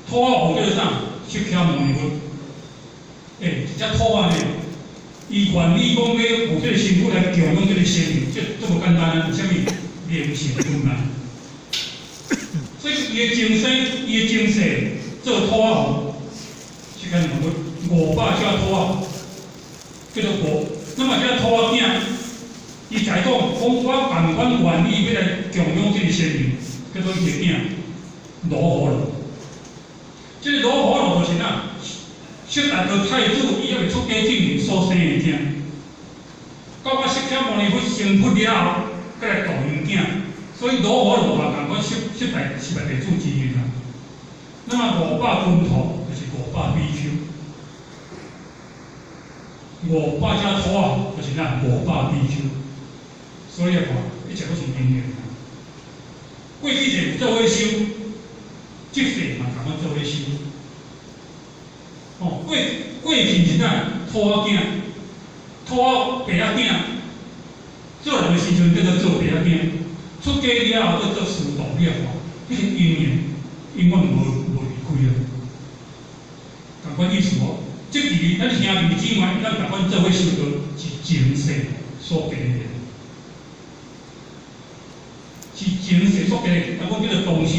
土仔王叫做啥？釋迦牟尼佛。欸，一隻土仔呢，伊願意講欲有這個身軀來供養這個生命，這這無簡單啊！為啥物？靈性困難。所以伊的前生，伊的前世做土仔王，釋迦牟尼佛500隻土仔，叫做五。那麼這土仔囝，伊才講講我甘願願意欲來供養這個生命，叫做伊的囝羅睺羅。這個羅睺羅就是啥？釋達多太子伊猶未出家之前所生的囝，到尾釋迦牟尼佛成佛了後，閣來度𪜶囝，所以羅睺羅嘛仝款釋釋大釋大弟子之一啦。那麼500尊陀就是500比丘，500隻土仔就是咱500比丘，所以看一切攏是因緣啊。過去世有做伙修，這世嘛仝款做伙修。哦，過過去是啥？土仔囝，土仔白仔囝，做人的時陣叫做做白仔囝，出家了後閣做師徒，你也看，彼個因緣永遠無離開啊。仝款意思哦，這期咱兄弟姊妹，咱仝款做伙修道是前世所結的緣，是前世所結的，啊，阮叫做同修，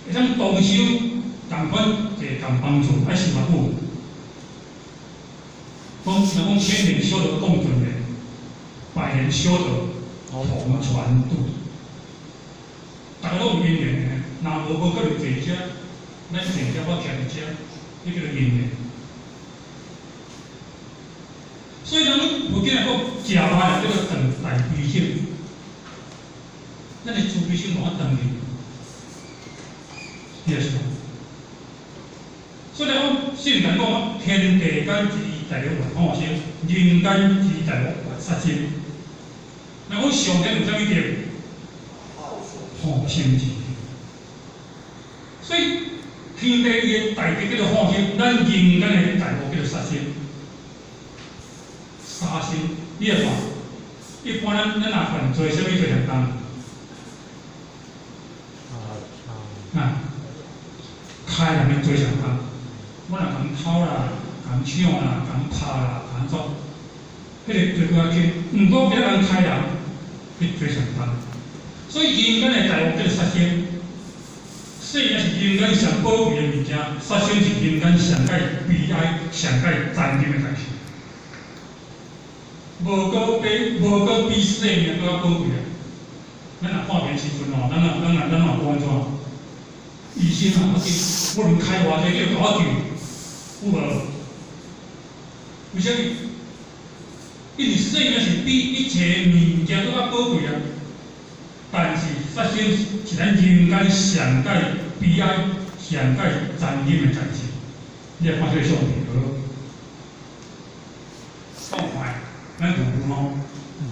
會當同修。仝款坐仝幫助，愛修偌久？講若講千年修得共準人，百年修得同船渡。逐个攏有因緣的，若無無可能坐遮，咱坐遮我徛佇遮，彼叫做因緣。所以咱佛經來講，食歹叫做斷大悲心。咱的慈悲心無法斷去，你也是。所以講，聖人講天地間之大樂願放生，人間之大樂願殺生。那講上天有啥物德？放生之德。所以天地伊的大德叫做放生，咱人間的大樂叫做殺生。殺生，你來看，一般咱若犯罪，啥物罪上重？啊，開人的罪上重。我若共偷啦、共搶啦、共拍啦、共怎，彼個罪閣較輕。毋過別人開人，彼罪上重。所以人間的大惡叫做殺生，生命是人間上寶貴的物件，殺生是人間上蓋悲哀、上蓋殘忍的代誌。無閣比生命閣較寶貴啊！咱若看病時陣吼，咱若講按怎？醫生啊，無論開偌濟，你會共我救，有無？為啥物？因為生命是比一切物件閣較寶貴啊！但是殺生是咱人間上蓋悲哀、上蓋殘忍的代誌。你來看這個相片，好。看咱有有吼？嗯，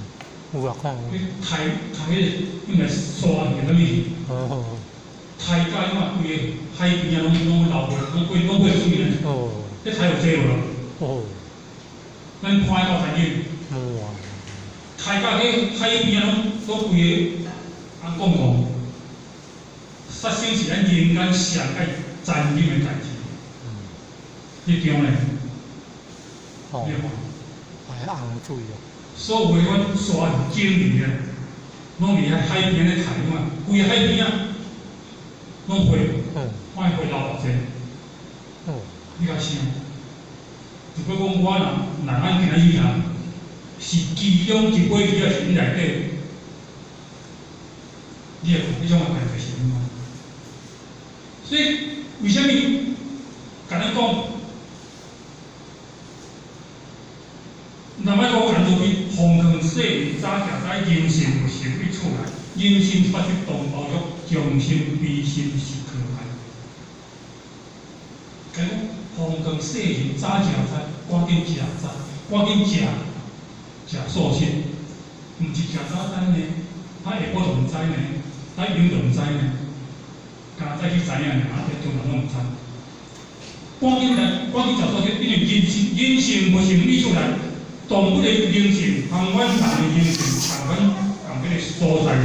有啊，看有。彼刣刣彼个應該是沙魚啥物？哦。刣甲彼嘛規個海邊啊，攏流過，攏過水呢。哦。彼刣有濟無？哦。咱看到殘忍。哇！刣甲彼海邊啊，攏規個紅摃摃。殺生是咱人間上蓋殘忍的代誌。嗯。彼張咧？哦。你看。還紅水哦。所有的阮沙魚、鯨魚啊，攏佇遐海邊咧刣嘛，規個海邊啊，攏血，看血流偌濟。你較想，如果講我若若咱今仔日啊，是其中一尾魚仔是內底，你會看彼種的感覺是按怎？所以為啥物共咱講？那麼講講做比風光世人早徛在人心有成一出來，人心發出同胞欲，將心比心是可愛。講風光世人早徛在，趕緊食早，趕緊食食素食，毋是食早餐呢，他下晡就毋知呢，他永就毋知呢，敢早去知影爾，啊，這中人攏毋知。趕緊來，趕緊食素食，因為人心人性無成理出來。動物的靈性，共阮人的靈性，共阮共彼個所在人，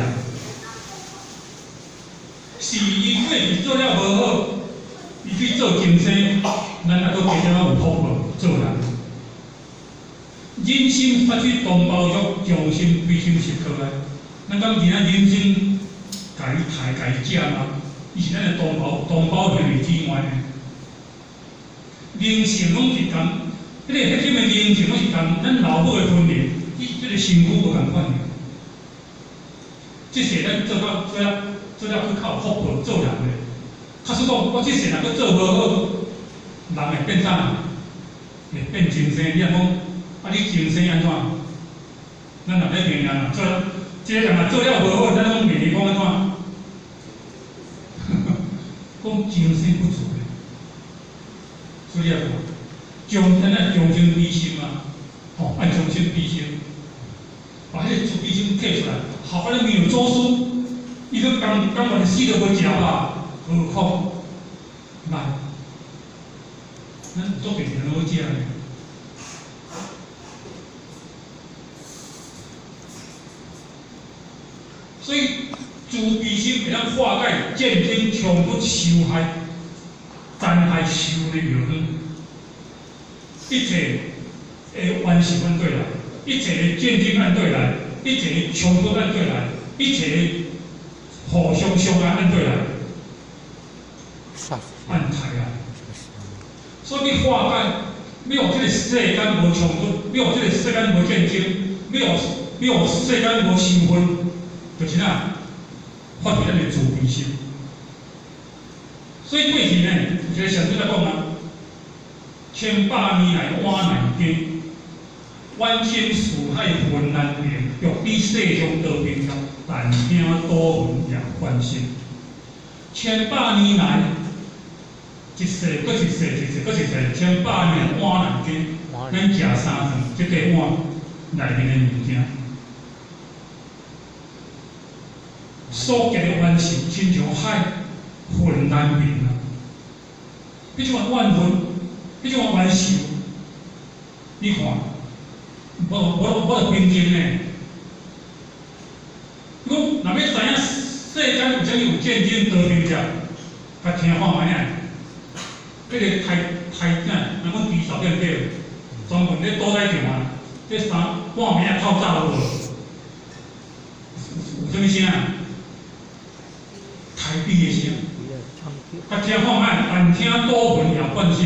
是伊過去做了無好，伊去做今生，咱抑閣加點仔有福報做人。人心發出同胞欲，將心比心是可愛。咱講今仔人生，共伊刣共伊食嘛，伊是咱的同胞，同胞兄弟姊妹呢。人性攏是共。彼個核心的靈性攏是共咱老母的分離，伊這個身軀無仝款的。這世咱做到做了做了去較有福報做人的。假使講我這世若閣做無好，人會變啥？會變眾生。你若講啊，你眾生按怎？咱若咧罵人，做這個人若做了無好，咱攏罵伊講按怎？講眾生不足的，所以啊。將咱愛將心比心啊，吼，愛將心比心，把彼個慈悲心提出來，後擺你沒有祖師，伊閣甘甘願死都無食飽，何況來，咱做別人好食呢。所以慈悲心會當化解戰爭、衝突、傷害、殘害、受的藥方。一切的冤仇按對來，一切的戰爭按對來，一切的衝突按對來，一切的互相傷害按對來，按刣啊！所以你化解，你予這個世間無衝突，你予這個世間無戰爭，你予世間無仇恨，就是哪發揮咱的慈悲心。所以過去呢，有一個善知識講啊。千百年來碗內雞，冤親四海恨難平，欲知世上多貧窮，但聽賭魂也關心。千百年來，一世閣一世，一世閣一世，千百年碗內羹，咱食三頓，這個碗內面的物件，所結的冤仇，親像海恨難平啊！彼種怨恨，彼種冤仇，你看，無平靜呢。你講若欲知影世間有啥物有戰爭和平者，共聽看覓仔。彼個台台仔，人講豬潲對毋對？專門咧屠宰場啊，這三半暝仔透早有無？有啥物聲？刣豬的聲。共聽看覓，但聽賭魂也關心。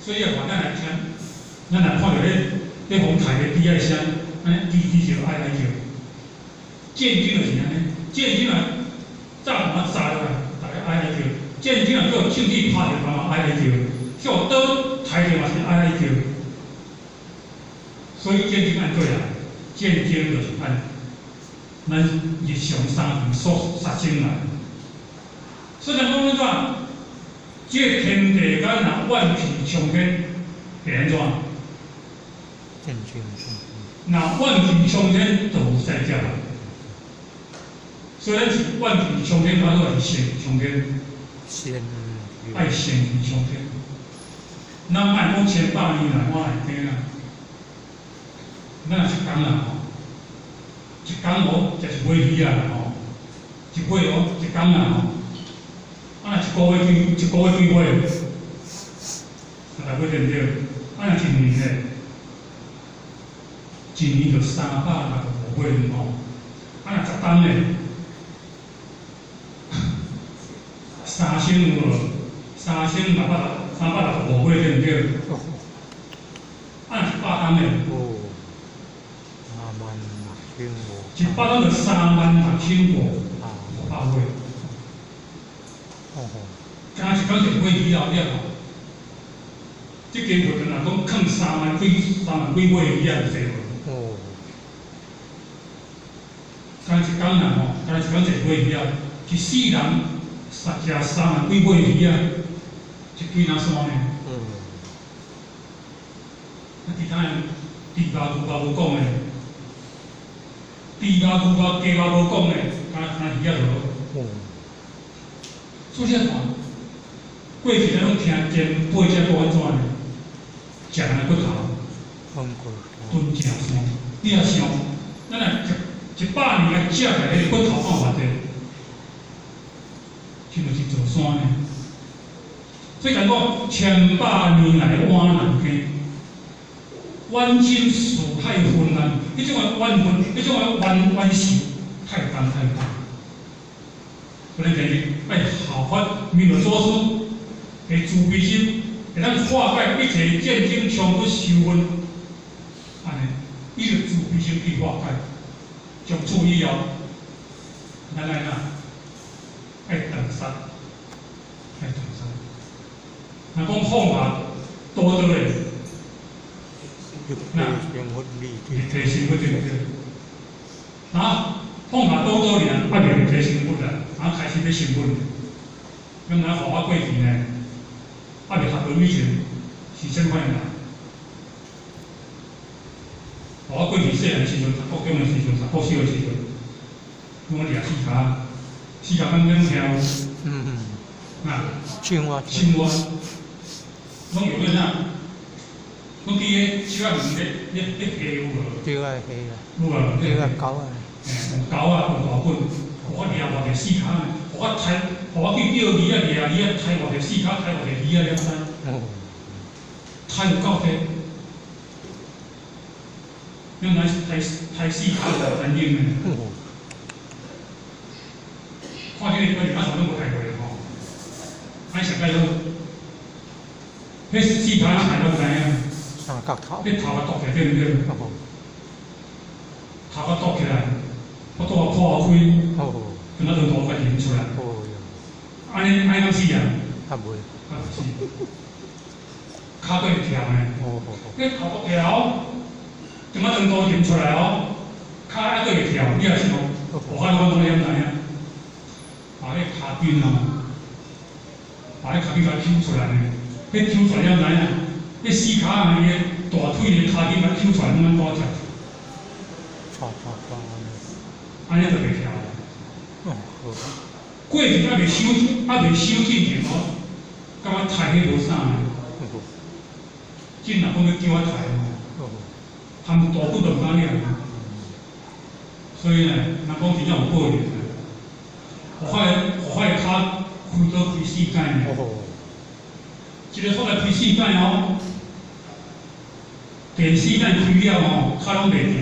所以啊，咱來聽，咱若看著咧予刣的豬仔聲，按呢吱吱叫，哀哀叫。戰爭就是按呢，戰爭啊，炸彈炸落來，逐家哀哀叫。戰爭啊，叫槍支拍著人嘛哀哀叫，叫刀刣著嘛是哀哀叫。所以戰爭按怎來？戰爭就是按咱日常三頓所殺生來。所以講按怎？這個天地間若怨氣沖天，會按怎？戰爭。若怨氣沖天，就有災劫啦。所以咱是怨氣沖天，還是善氣沖天？善。愛善氣沖天。咱莫講千百年來，我來聽啊。咱若一工啦吼，一工哦，食一尾魚仔啦吼，一尾哦，一工啦吼。啊，若一個月幾，一個月幾尾？啊，大尾對毋對？啊，若一年咧，一年就365尾吼。啊，若10冬咧，3000有無？3665尾對毋對？啊，若100冬咧？哦，36000。100冬就36500尾。哦。敢一工一尾魚仔了吼，這間貨若講囥3萬幾尾魚仔有濟無？哦。敢一工啦吼，敢一工一尾魚仔，一世人殺食3萬幾尾魚仔，一幾若山呢？啊，其他的豬肉牛肉無講的，豬肉牛肉雞肉無講的，敢若魚仔就好。所以你看，過去咱攏聽前輩才講按怎呢？食人的骨頭，蹲正山。你若想，咱若一百年來食起來，彼個骨頭放偌濟？親像一座山呢。所以講講千百年來碗內羹，冤親四海恨難，彼種的怨恨，彼種的冤仇，太重太重。所以今日愛效法彌勒祖師的慈悲心，會當化解一切戰爭衝突仇恨，按呢，伊就慈悲心去化解。從此以後，咱愛哪愛斷殺，愛斷殺。若講放下多多的，那立體成佛對毋對？啊，放下多多爾，還袂立體成佛啦，啊，開始欲成佛。咱若佛法過去呢，還袂學輪以前是啥物款的人？我過去細漢時陣，讀國中的時陣，讀國小的時陣，攏掠四跤，四跤敢敢聽有？啊，青蛙，青蛙，攏用咧啥？攏佇彼樹仔園咧咧蝦有無？對啊，蝦啊。有無？對啊，狗啊。嘿，用狗仔，用大棍，予我掠偌濟四跤，予我刣，予我去釣魚仔，掠魚仔，刣偌濟四跤，刣偌濟魚仔，你知？刣有夠濟。你毋知刣刣四跤就殘忍的。看這個我阿嫂攏無刣過吼，按上蓋好，彼四跤刣攏知影？三角頭。彼頭殼剁起來對毋對？頭殼剁起來，腹肚仔破開，敢若兩頭甲淋出來。按呢按呢敢死啊？啊袂。啊死。跤閣會跳呢。你頭殼跳，這擺長刀鉗出來哦，跤還閣會跳，你也想，我看我攏曉知影，把彼跤筋哦，把彼跤筋共抽出來呢，彼抽出來了知影，彼死跤啊，伊的大腿的跤筋共抽出來，攏按怎食？按呢就袂跳。過去猶未收進前哦，感覺刣彼無啥呢？真若講欲叫我刣哦，含大骨都毋敢掠。所以呢，人講真正有報應。護法的跤開刀開四擺呢，一个所在開四擺哦，第四擺開了吼，跤攏袂行，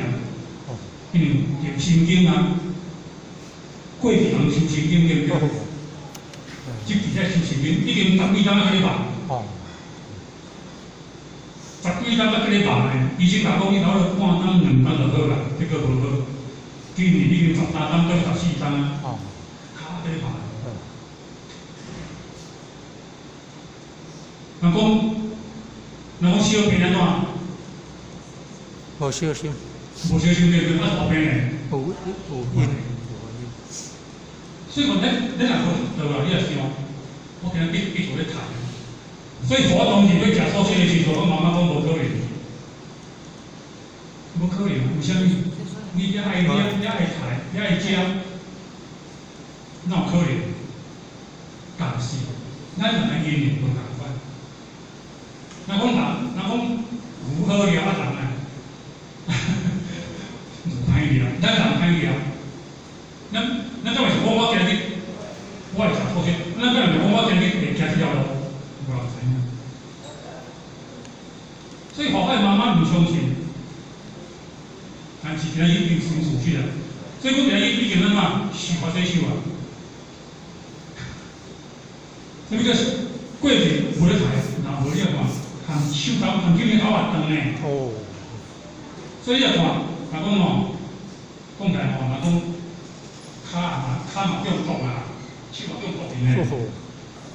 因為有神經啊。過去人抽神經對毋對？這直接抽神經，已經十幾冬仔閣咧放。十幾冬仔閣咧放呢，醫生共講，你頭落半冬兩冬就好啦，結果無好。今年已經13冬到14冬啊，跤閣咧放。人講小病按怎？無小心。無小心對對，啊大病呢？有因。所以講，咱若學道啊，你也想，我今日繼續咧讀。所以我當時欲食素食的時陣，我媽媽講無可能，無可能，為啥物？你遐愛遐愛刣，遐愛食，哪有可能？但是，咱人的因緣無仝款。若講人，若講牛好掠啊人啊，牛歹掠，咱人歹掠。咱敢若是講我今日我會食素食，咱敢若是講我今日會行這條路，無人知影。所以護法媽媽毋相信，但是今日已經成事實啊。所以講今日已經按怎受法洗手啊？啥物叫過去無咧刣，若無你看，含手頭含鏡頭也長呢。所以你看，若講吼，講起來吼，若講跤嘛中毒啊，手嘛中毒呢。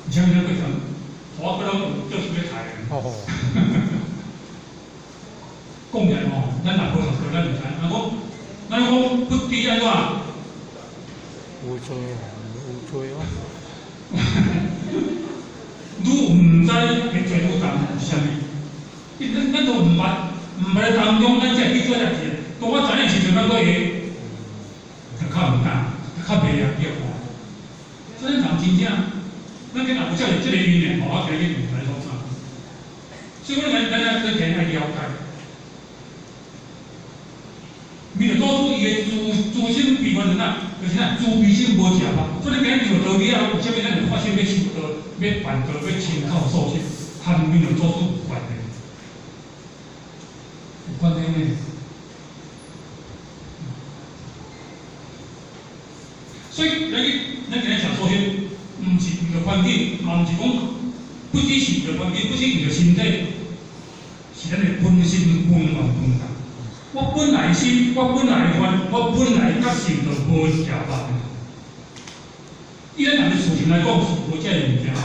而且咱過程，我閣攏有照手咧刣。講起來吼，咱若無學過，咱毋知。若講，咱講不知按怎？有罪，有罪哦。愈毋知會罪愈重是啥物？咱都毋捌，毋捌當中，咱才會去做這事。當我知影時陣，咱閣會就較毋敢，較袂會去看。所以人真正，咱今若有這個因緣，我今日毋知創啥。所以我咱咱愛了解。彌勒祖師伊的慈心悲願是哪？就是哪慈悲心無食吧。所以今日就道理啊，為啥物咱會發心欲修道、欲辦道、欲親口素食，和彌勒祖師有關係？有關係呢？所以，咱今日食素食，毋是為著環境，嘛毋是講不只是為著環境，不只為著身體，是咱的本身本願本覺。我本來心，我本來願，我本來覺性就無食肉。以咱人的事情來講，是無這个物件。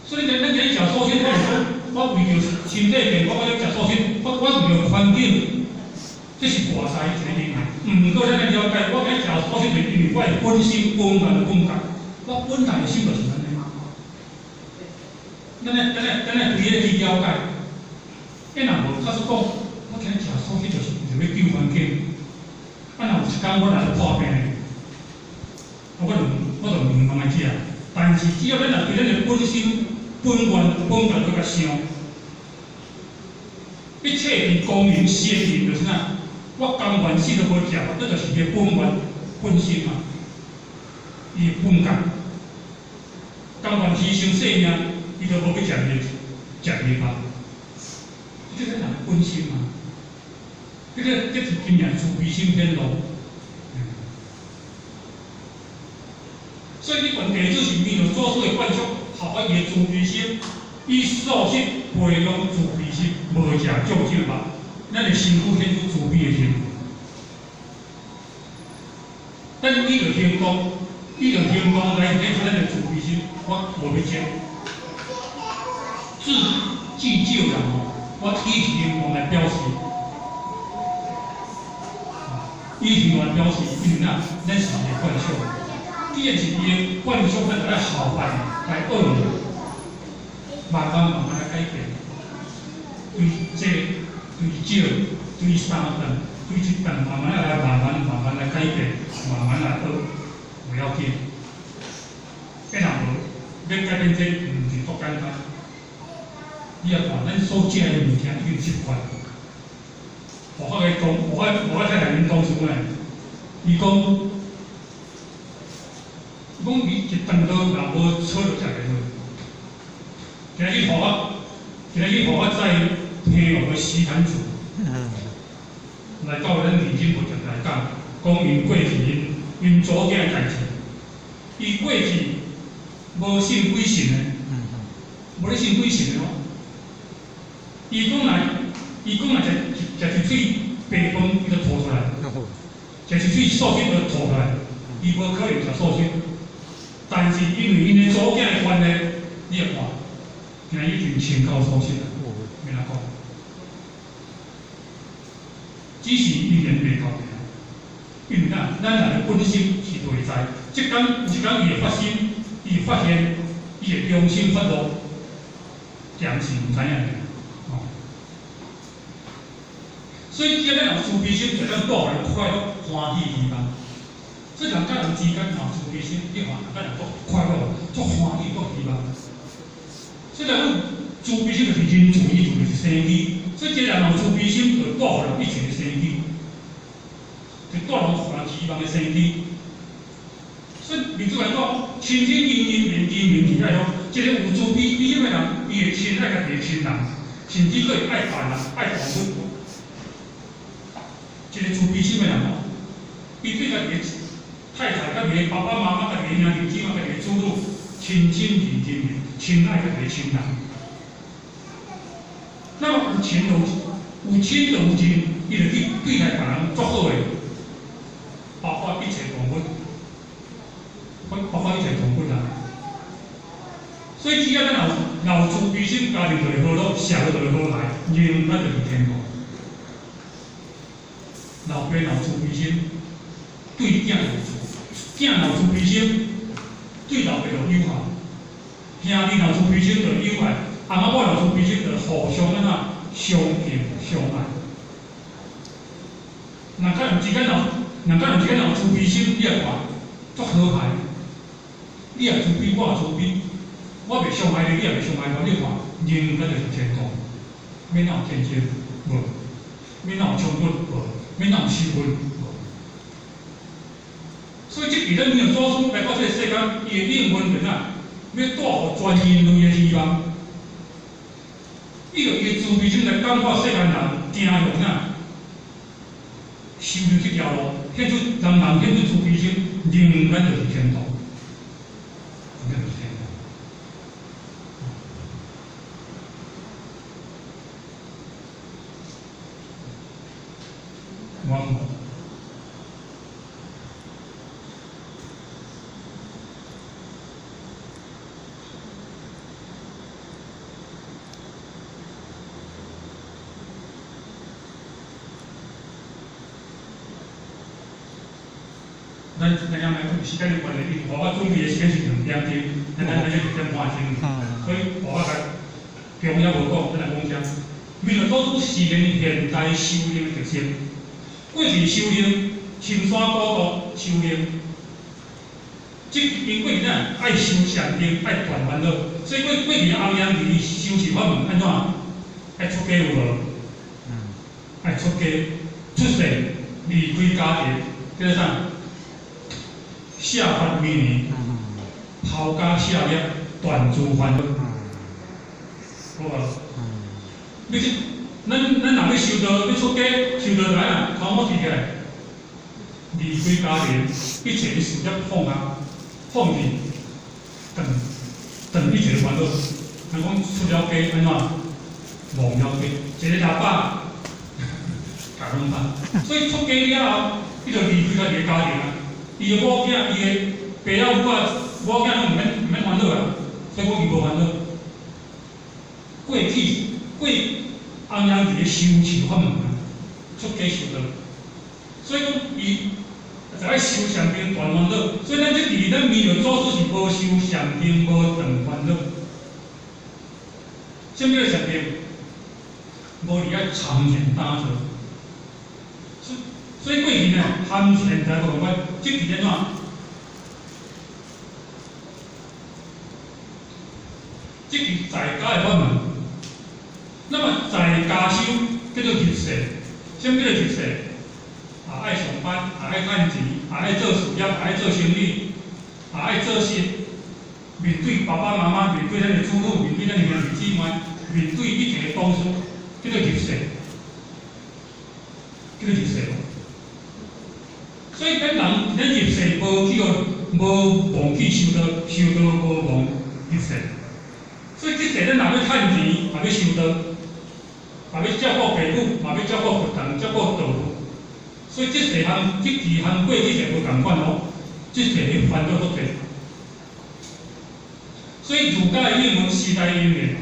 所以，咱今日食素食，我是講，我為著身體健康，我欲食素食，我為著環境，這是外在一個因素。毋過咱愛了解，我今日食素食，是因為我的本心本願本覺，我本來的心就是按呢。咱愛對彼個去了解。彼若無，假使講，我今日食素食就是為著欲救環境。啊，若有一工我若是破病，我就毋通來食。但是只要咱若對咱的本心、本願、本覺去共想，一切佇光明顯現，就是哪，我甘願死都無食，這就是伊的本願、本心嘛，伊的本覺。甘願犧牲性命，伊就無欲食伊的食伊的肉。這是人的本心嘛。這是今日慈悲心顯露。所以你問弟子是彌勒祖師的灌輸，合法伊的慈悲心，以素食培養慈悲心，無食眾生肉，咱的身軀顯出慈悲的心。咱以著行動，以著行動來顯出咱的慈悲心，我無欲食。至至少人吼，我以行动來表示，以行動來表示，因為啊，咱是伊的慣相。既然是伊的慣相，咱就愛效法伊，來學伊，慢慢慢慢來改變。對濟、對少、對三頓、對一頓，慢慢來，慢慢慢慢來改變，慢慢來學，無要緊。欸，若無欲改變這，毋是足簡單。你也看，咱所食的物件已經習慣。我發覺講，我太太𪜶講啥物？伊講，伊講伊一頓都若無炒就食袂落。今日予我，今日予我載天龍的時壇厝，來到咱認真佛寺來講，講𪜶過去𪜶祖囝的代誌。伊過去無信鬼神的，無咧信鬼神的哦。伊講來，伊講來食食一喙白飯，伊就吐出來；食一喙素食就吐出來。伊無可能食素食，但是因為𪜶的祖囝的關係，你來看，今仔已經清夠素食啦，免怎講？只是因緣未到爾，因為哪，咱人的本心是內在，這工有一工伊會發生，伊會發現，伊會重新發露，暫時毋知影爾。所以，只要咱有慈悲心，就當帶予人快樂、歡喜、希望。所以人佮人之間若有慈悲心，你看人佮人足快樂、足歡喜、足希望。所以來講，慈悲心就是仁慈，伊就是生機。所以，這個人有慈悲心，就帶予人一切的生機，就帶人予人希望的生機。所以，民主來講，親親仁仁面見面仁愛好，這個有慈悲心的人，伊會親愛家己的親人，甚至閣會愛別人、愛動物。一個慈悲心的人吼，伊對家己的太太、家己的爸爸媽媽、家己的兄弟姊妹、家己的子女，親親仁仁的，親愛家己的親人。那麼有情有有親就有仁，伊就去對待別人足好的，包括一切動物，包括一切動物啦。所以只要咱有慈悲心，家庭就會和樂，社會就會和諧，人咱就是天國。老爸若有慈悲心，對囝有慈；囝若有慈悲心，對老爸就友好；兄弟若有慈悲心就友愛；翁仔某若有慈悲心就互相按怎相敬相愛。人佮人之間若人佮人之間若有慈悲心，你也看足和諧。你也慈悲，我也慈悲，我袂傷害你，你也袂傷害我，你看人咱就是天國，免哪有戰爭無，免哪有衝突無。免哪有仇恨，所以這是咱彌勒祖師來到這個世間，伊的應運就哪，欲帶予全人類的希望。伊用伊的慈悲心來感化世間人，走向哪，修行這條路，顯出人人顯出慈悲心，人間就是天道，人間就是天道。我咱咱遐來時間的關係，因為我準備的時間是2點鐘，咱1點半鐘，所以我較重要無講，咱來講啥？彌勒祖師是現代修行的特色。過去修行，深山古道修行，這因過去哪愛修禪定，愛斷煩惱，所以過去紅陽寺修持法門按怎？愛出家有無？愛出家，出世，離開家庭，叫做啥？捨髮為尼，拋家捨業，斷諸煩惱，好無？你這，咱若欲修道，欲出家，修道就按怎？頭毛提起來，離開家庭，一切的事業放下，放棄，斷斷一切的煩惱。人講出了家按怎？忘了家，一个喇叭，共兩百。所以出家了後，伊就離開家己的家庭啊。伊的某囝，伊的爸仔母仔，某囝攏毋免煩惱啊，所以講伊無煩惱。同样伫咧修持法门啊，出家修道。所以讲，伊就爱修禅定断烦恼。所以咱這伫咱彌勒祖師是無修禪定，無斷煩惱。啥物叫禪定？無佇遐參禪打坐。所以過去呢，含現在無仝款，這是按怎？這是在家的法門。那麼在家修叫做入世，啥物叫做入世？也愛上班，也愛趁錢，也愛做事業，也愛做生意，也愛做事。面對爸爸媽媽，面對咱的子女，面對咱的兄弟姊妹，面對一切的同事，叫做入世，叫做入世。所以咱人咱入世無去無忘記修道，修道無忘入世。所以這世咱若欲趁錢，也欲修道，也欲照顧父母，嘛欲照顧佛堂，照顧道務。所以這世項，這期項過這世無仝款哦，這世的煩惱足濟。所以儒家的應文時代因緣，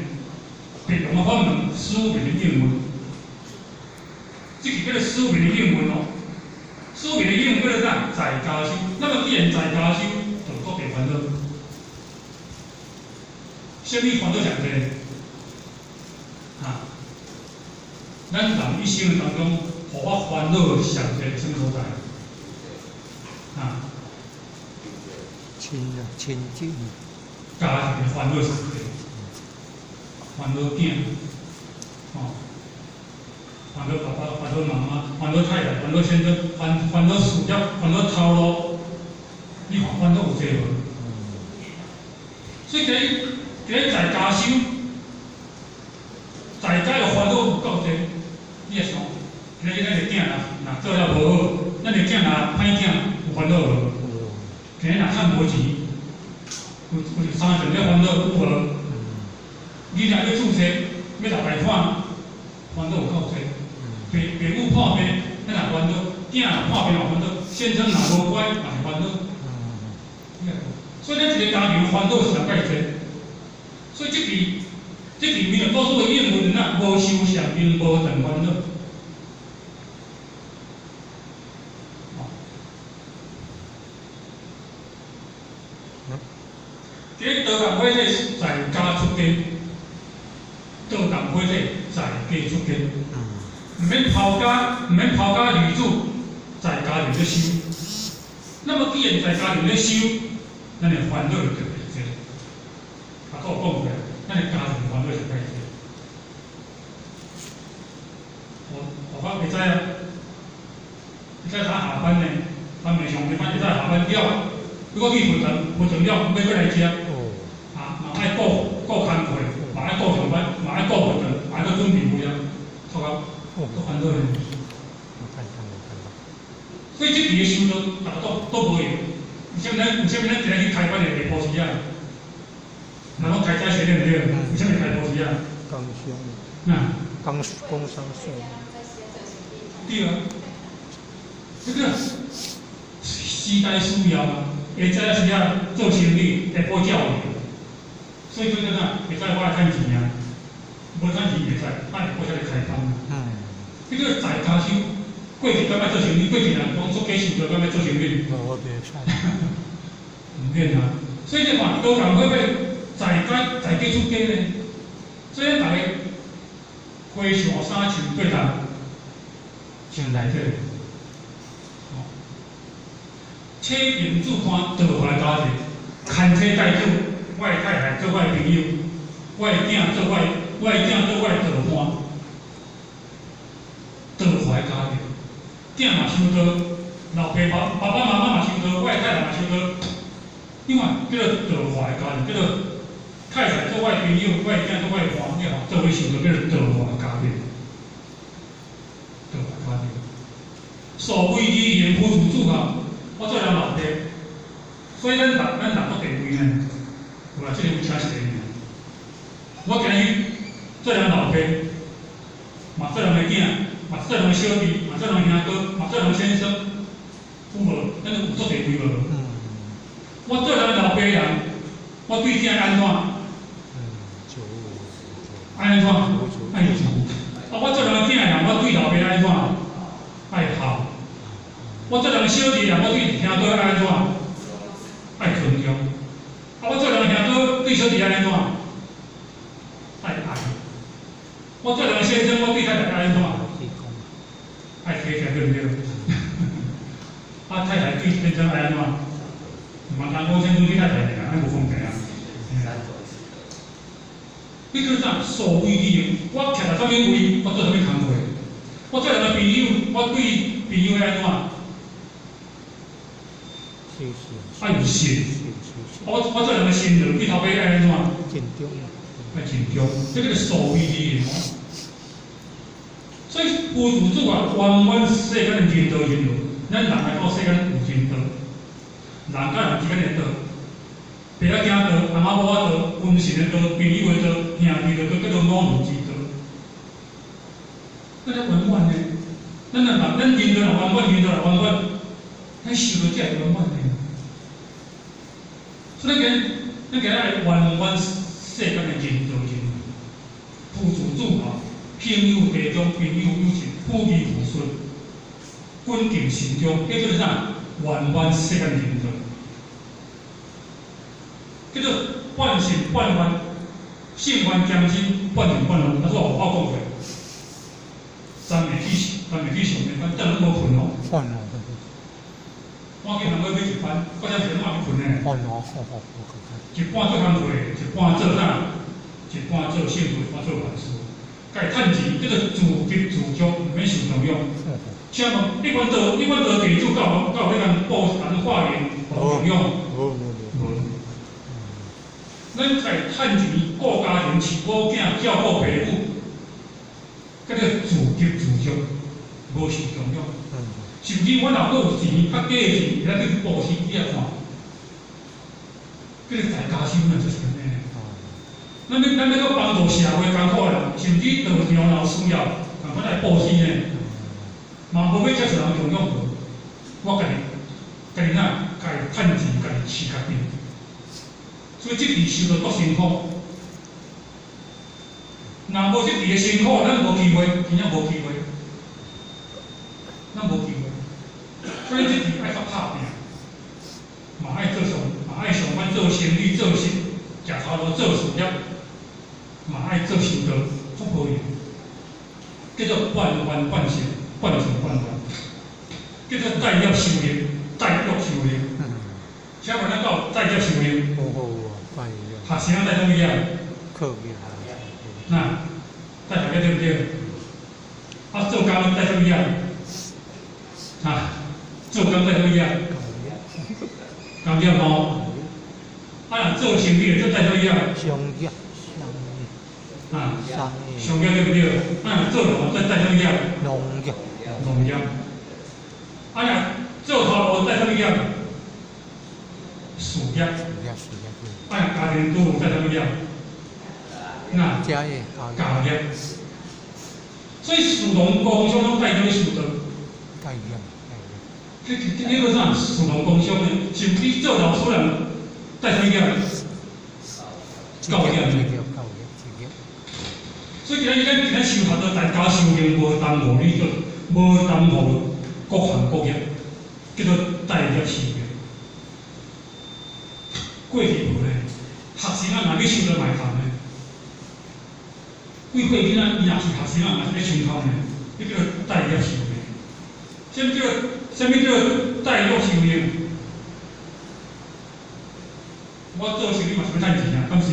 別用的法門，思維的應文，這是叫做思維的應文哦。思維的應文叫做啥？在家修。那麼既然在家修，就足濟煩惱。啥物煩惱上濟？啊，咱人一生當中，予我煩惱上濟啥物所在？啊？親啊，親情。家庭的煩惱上濟，煩惱囝，哦，煩惱爸爸，煩惱媽媽，煩惱太太，煩惱先生，煩惱事業，煩惱頭路，你看煩惱有濟無？所以，佇在家修，在家的煩惱有夠濟，你會想，今日咱的囝若做了無好，咱的囝若歹囝有煩惱無？今日若趁無錢，有三層咧煩惱有無？你若欲注冊，欲落貸款，煩惱有夠濟。爸母破病，咱也煩惱；囝若破病嘛煩惱，先生若無乖嘛是煩惱。所以咱一個家庭煩惱上蓋濟。所以這支彌勒祖師的應文啊，無修禪定，無斷煩惱。這道共火者在家出家，道共火者在家出家，毋免拋家，毋免拋家離子，在家裡咧修。那麼既然在家裡咧修，咱的煩惱就特別濟。啊，閣有講過，咱的家庭煩惱是較濟。我會知啊，會使早下班呢，他未上班，會使下班了，如果去佛堂，佛堂了，欲閣來遮。啊，嘛愛顧顧工課，嘛愛顧上班，嘛愛顧佛堂，嘛愛閣準備有了，錯啊，足煩惱的。所以這期的修道，逐个都無閒。為啥物咱今日去開班的下晡時啊？人講開早學對毋對？為啥物開晡時啊？工商。啊。工商社。對啊。這個時代需要啊，下早時啊做生意，下晡才有閒。所以講真啊，會使我愛趁錢啊，無趁錢袂使，愛下晡才來開班。這個在家修，過去敢愛做生意，過去人講出家修道敢愛做生意。無，袂使。毋免啊，所以你看，道共火在家在家出家呢，所以逐个和尚衫穿對頭，穿內底。哦，妻貧子寬，道懷家庭，牽妻帶子，我的太太做我的朋友，我的囝做我的，我的囝做我的道伴，道懷家庭，囝嘛修道，老爸爸爸媽媽嘛修道，我的太太嘛修道，你看叫做道懷家庭，叫做太太做我的朋友，我的囝做我的伴，你看做伙修道叫做道懷家庭，道懷家庭。所謂理言夫主子啊，我做人老爸，所以咱人足地位呢，有啦，這個有請一個呢。我今日做人老爸，嘛做人的囝，嘛做人的小弟，嘛做人的兄哥，嘛做人的先生，有無？咱有足地位無？我做人老爸人，我對囝按怎？按怎？愛做。啊，我做人的囝人，我對老爸愛按怎？愛孝。我做人的小弟人，我對兄弟愛按怎？愛尊重。啊，我做人的兄弟對小弟愛按怎？愛愛。我做人的先生，我對太太愛按怎？愛體貼，對毋對？啊，太太對先生愛按怎？毋通講先生對太太爾，按呢無公平啊！你叫啥？所為利用，我徛佇啥物位，我做啥物工課？我做人的朋友，我對朋友愛按怎？愛有信。我做人的新娘，對頭家愛按怎？愛盡忠，這叫做所為利用。所以父慈子啊，圓滿世間的人道人倫，咱人來到世間有人道，人佮人之間的道。爸仔囝道、翁仔某仔道、恩神的道、朋友的道、兄弟的道，叫做五倫之道。咱咧圓滿呢？咱若人，咱人道若圓滿，人道若圓滿，咱修道才會圓滿呢。所以咱今，咱今仔愛圓滿世間的人道人倫，父慈子孝，兄友弟恭，朋友友情，夫義婦順，恭敬慎重，叫做啥？圓滿世間的人道。叫做半信半願，信願兼修，半信半願。他說我講過，昨暝去，昨暝去上班，等攏無睏哦。我去韓國買一班，我才時攏還未睏呢。一半做工課，一半做啥？一半做聖會，一半做法事。家己趁錢叫做自給自足，毋免受供養。請問，你阮做地主，敢有彼共報人化緣供養？無。咱家己趁錢顧家庭、飼某囝、照顧爸母，叫做自給自足，無受供養。甚至我若閣有錢，較低的錢，會使去布施，你也看，叫做在家修呢，就是按呢。咱欲閣幫助社會艱苦的人，甚至道場若有需要，仝款來布施呢，嘛無欲接受人供養無。我家己，家己哪，家己趁錢，家己飼家己。所以這期修道足辛苦。若無這期的辛苦，咱無機會，真正無機會，咱無機會。所以這期愛較拍拚，嘛愛做上，嘛愛上班做生意、做事、食頭路、做事業，嘛愛做修道，足無用。叫做半願半信，半信半願，叫做帶業修行，帶業修行。請問咱敢有帶業修行？學生帶啥物業？那帶學業對毋對？啊，做工帶啥物業？啊，做工帶啥物業？工業吼。啊，若做生意的做帶啥物業？商業。啊，商業對毋對？啊，若做農帶啥物業？農業。農業。啊，若做頭路帶啥物業？事業。啊，若家庭主婦帶啥物業？那家業。家業。所以士農工商攏帶啥物修道？帶業。這個啥？士農工商的，甚至做老師人帶啥物業？教業。所以今仔日咱今仔修學到在家修行，無耽誤你做，無耽誤各行各業，叫做帶業修行。過去無咧，學生啊，若欲修道嘛會通咧。幾歲囡仔，伊若是學生啊，嘛是咧上課呢，彼叫做帶業修行。啥物叫做帶業修行？我做生意嘛是欲趁錢啊，敢是？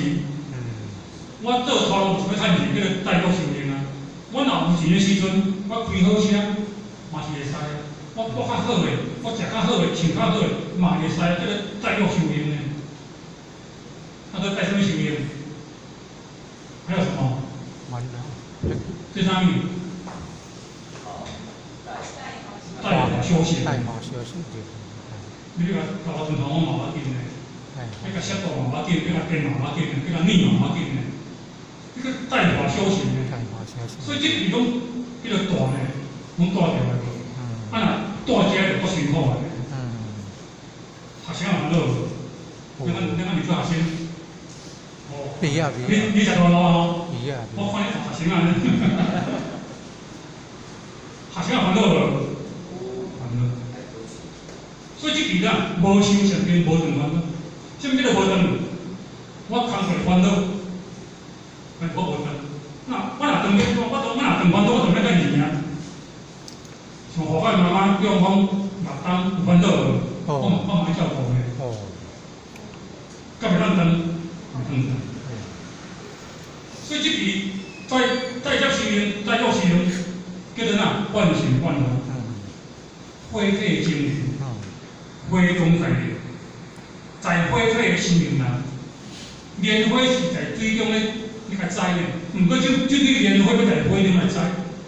我做頭路嘛是欲趁錢，叫做帶業修行啊。我若有錢的時陣，我開好車嘛是會使啊。我較好的，我食較好的，穿較好的，嘛會使，叫做帶業修行呢。那個帶啥物修行？還有什麼？這啥物？帶法修行。帶法修行。你這個頭路頭嘛無要緊的，你個速度嘛無要緊，你個電嘛無要緊的，你個力嘛無要緊的，你個帶法修行的。所以這期攏彼個帶呢，攏帶著來無？啊，若帶遮就足辛苦的。學生有煩惱無？你做學生？哦。你食大路吼？我看你學生啊。學生煩惱無？煩惱。所以這期啦，無修善根，無斷煩惱。啥物叫做無斷？我工課煩惱，但我無斷。那我若斷我我我若斷煩惱，我就欲甲伊贏。像何解媽媽叫我講，若當有煩惱無？我嘛愛照顧的。敢會當斷？袂當斷。所以這期在接修行，在做修行，叫做哪？萬行萬化，火體精靈，火中在煉，在火體的生命內，蓮花是在水中咧，你較知呢？毋過這個蓮花欲在火中來摘，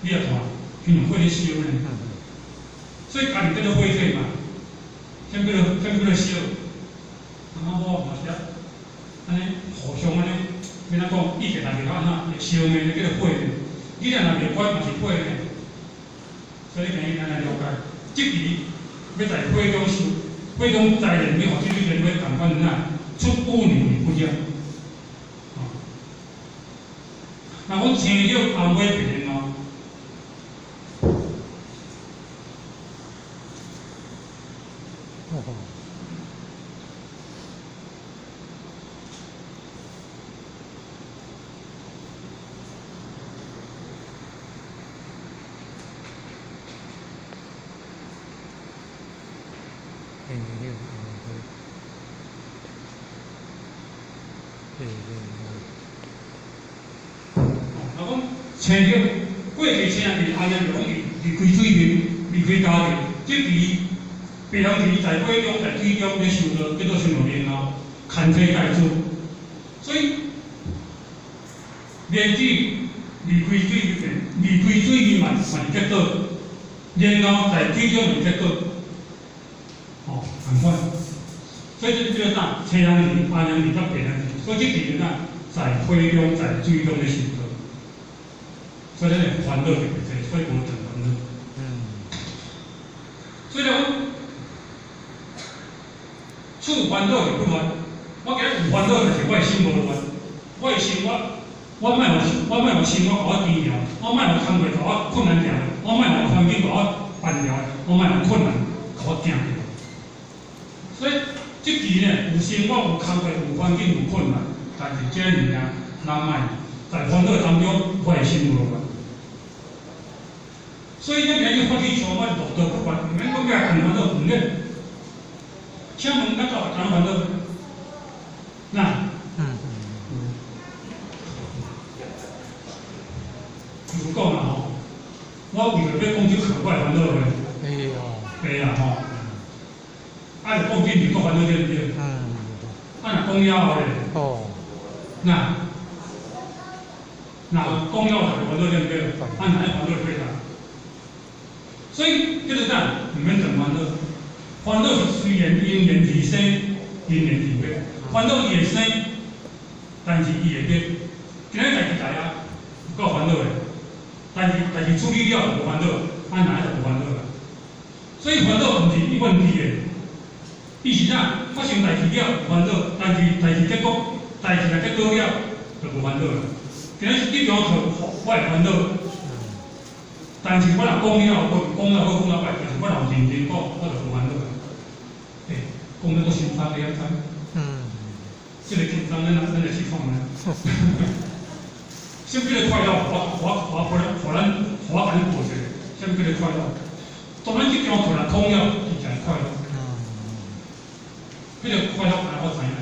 你也看，親像火咧燒呢。所以家己叫做火體嘛，啥物叫做啥物叫做燒？啊，我嘛是啊，按呢互相按呢，欲按怎講？意見若袂合按怎會燒呢？叫做火呢。你若袂乖嘛是火呢。所以你今日咱來了解，這期欲在火中修，火中在煉，欲予這個蓮花仝款哪？出污泥而不染。若講青葉紅花白蓮花。若講青葉過去青葉紅葉就講離開水面，離開家庭，這期白人魚在火中、在水中咧修道，叫做修道蓮藕，牽體帶珠。所以蓮子離開水面，離開水面嘛是結果，蓮藕在水中是結果，哦，仝款。所以這叫做啥？青人魚、紅人魚佮白人魚，所以這期啥？在火中、在水中咧修道。所以咱的煩惱特別濟，所以無斷煩惱。所以講，處煩惱而不亂。我今日有煩惱，但是我的心無亂。我的心，我莫予我莫予心我共我低調，我莫予工課共我困難掉，我莫予環境共我煩掉，我莫予困難共我驚掉。所以這期呢，有生活、有工課、有環境、有困難，但是這物件咱莫在煩惱當中，我的心無亂。所以咱今日發起充滿樂道不煩，毋免講遐煩惱，毋免。請問咱到底怎煩惱？那？如講啦吼，我為著欲講這課，我會煩惱袂？會哦。會啦吼。啊，若講進前閣煩惱對毋對？啊，若講了後咧？那？若講了後就煩惱對毋對？啊，若愛煩惱就對啦。所以叫做啥？毋免斷煩惱，煩惱是隨緣因緣而生，因緣而滅。煩惱伊會生，但是伊會滅。今日代誌來啊，有夠煩惱的，但是代誌處理了就無煩惱，啊，哪會就無煩惱啦？所以煩惱毋是永遠佇的，伊是啥？發生代誌了有煩惱，但是代誌結果，代誌若結果了就無煩惱啦。今日這堂課我會煩惱。但是我若講了後，講了好，講了歹，但是我若有認真講，我就無煩惱。欸，講得閣心重，你敢知？這個緊張，咱來試看覓。啥物叫做快樂？我共恁報一個，啥物叫做快樂？當咱這堂課若空了，伊就會快樂。彼個快樂，我知影，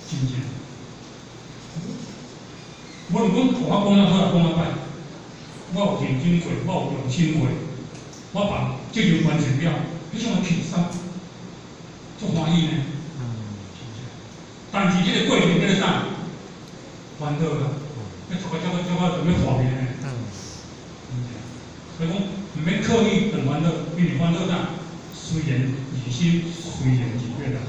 真正。無論講我講了好，講了歹。我有認真過，我有用心過，我把責任完成了，彼種輕鬆，足歡喜呢。但是這個過程叫做啥？煩惱啦，欲拖個拖個拖個就欲破滅呢。所以講，毋免刻意斷煩惱，因為煩惱啥？隨緣而生，隨緣而滅啦。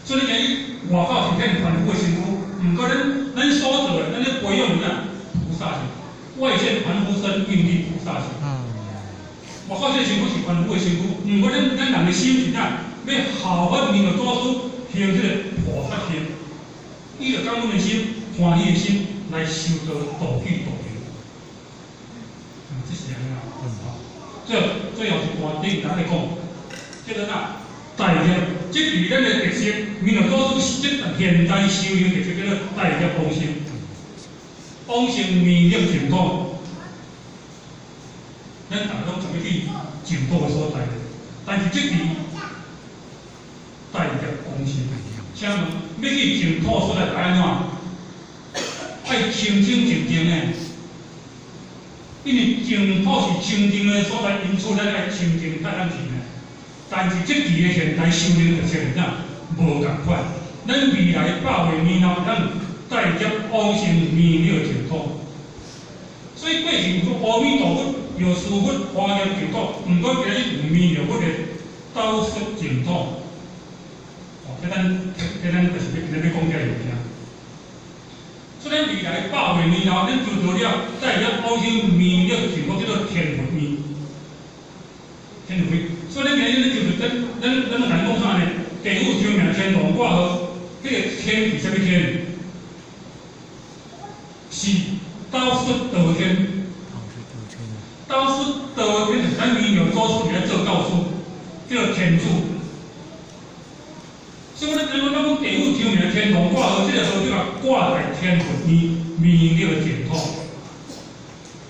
所以你講外口是現凡夫的身軀，毋過咱所做的，咱咧培養啥？菩薩性。外現凡夫身，孕育菩薩性。外口這個身軀是凡夫的身軀，毋過咱人的心是啥？欲效法彌勒祖師行這個菩薩行，以著感恩的心、歡喜的心來修道、度己、度人。知？這是按呢啦。最後一段，你甲你講，這個哪？帶業，這是咱的特色。彌勒祖師這現代修行特色叫做帶業往生，往生彌勒淨土。咱逐家攏知影去淨土的所在，但是這是帶業往生。請問欲去淨土所在，愛按怎？愛清清淨淨的，因為淨土是清淨的所在，因此咱愛清淨才通去呢。但是這期的現代修行特色是啥？無仝款。咱未來百萬年後，咱帶業往生彌勒淨土。所以過去有講阿彌陀佛、藥師佛、華嚴淨土，毋過今日有彌勒佛的兜率淨土。哦，這咱就是欲今日欲講這个物件。所以咱未來百萬年後，咱求著了帶業往生彌勒淨土，叫做天佛院。天佛院。所以咱今日咱就是咱咱講啥呢？地府長命天王掛號，彼個天是啥物天？是兜率陀天。兜率陀天是咱彌勒祖師佇咧做教師，叫做天主。所以，咱講地府長命天王掛號，這個號叫掛在天佛院彌勒淨土。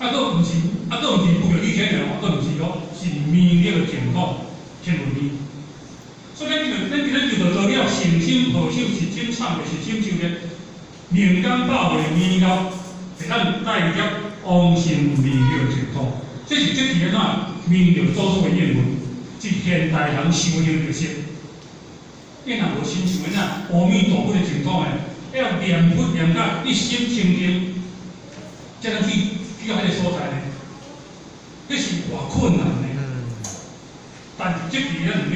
啊，閣毋是，啊，閣毋是不著天的哦，閣毋是哦，是彌勒淨土天佛院。所以咱今日就做了誠心抱守，實心懺悔，實心修煉，寧講百萬年後，會當帶業往生彌勒淨土。這是這期按怎彌勒祖師的應運，是現代人修行特色。你若無親像按怎阿彌陀佛的淨土呢？要念佛念甲一心清淨，才能去到彼个所在呢。這是偌困難的。但是這期咱毋免，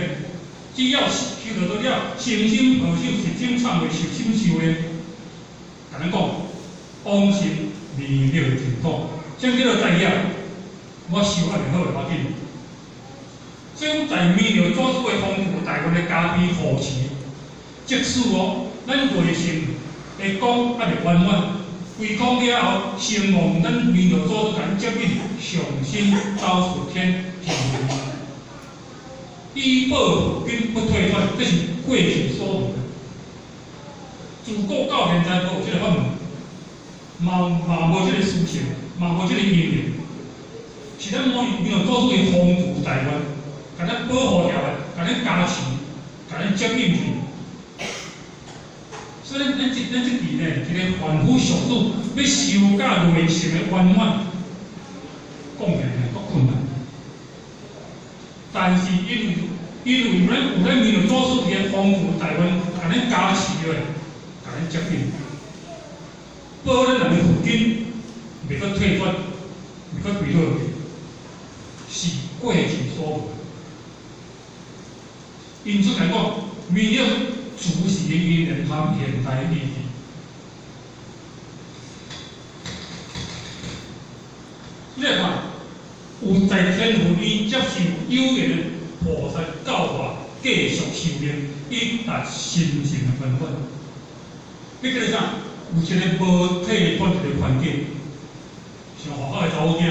只要修到了，誠心抱守，實心懺悔，實心修煉，共咱講往生彌勒淨土，啥叫做帶業？我修還袂好，無要緊。所以講，在彌勒祖師的豐富大願的加被護持，即使哦，咱內心會講猶未圓滿，歸空了後，承望咱彌勒祖師共咱接引上生兜率天天佛院，以報佛根不退轉，這是過去所無的。自古到現在，無有這个法門，嘛無這个事情，嘛無這个因緣，是咱彌勒祖師的豐富大願，共咱保護牢來，共咱加持，共咱接引去。所以咱這期呢，一个凡夫俗子欲修到內心的圓滿，講起來足困難。但是因為咱有咱彌勒祖師的豐富大願，共咱加持落，共咱接引，保咱人的佛根袂閣退轉，袂閣坠落去，是過去所無。因此來講，彌勒慈是因緣含現代意義。你來看，有在天佛院接受有緣的菩薩教化，繼續修煉，以達心性的圓滿。彼叫做啥？有一个無退轉一个環境，像學校的查某囝，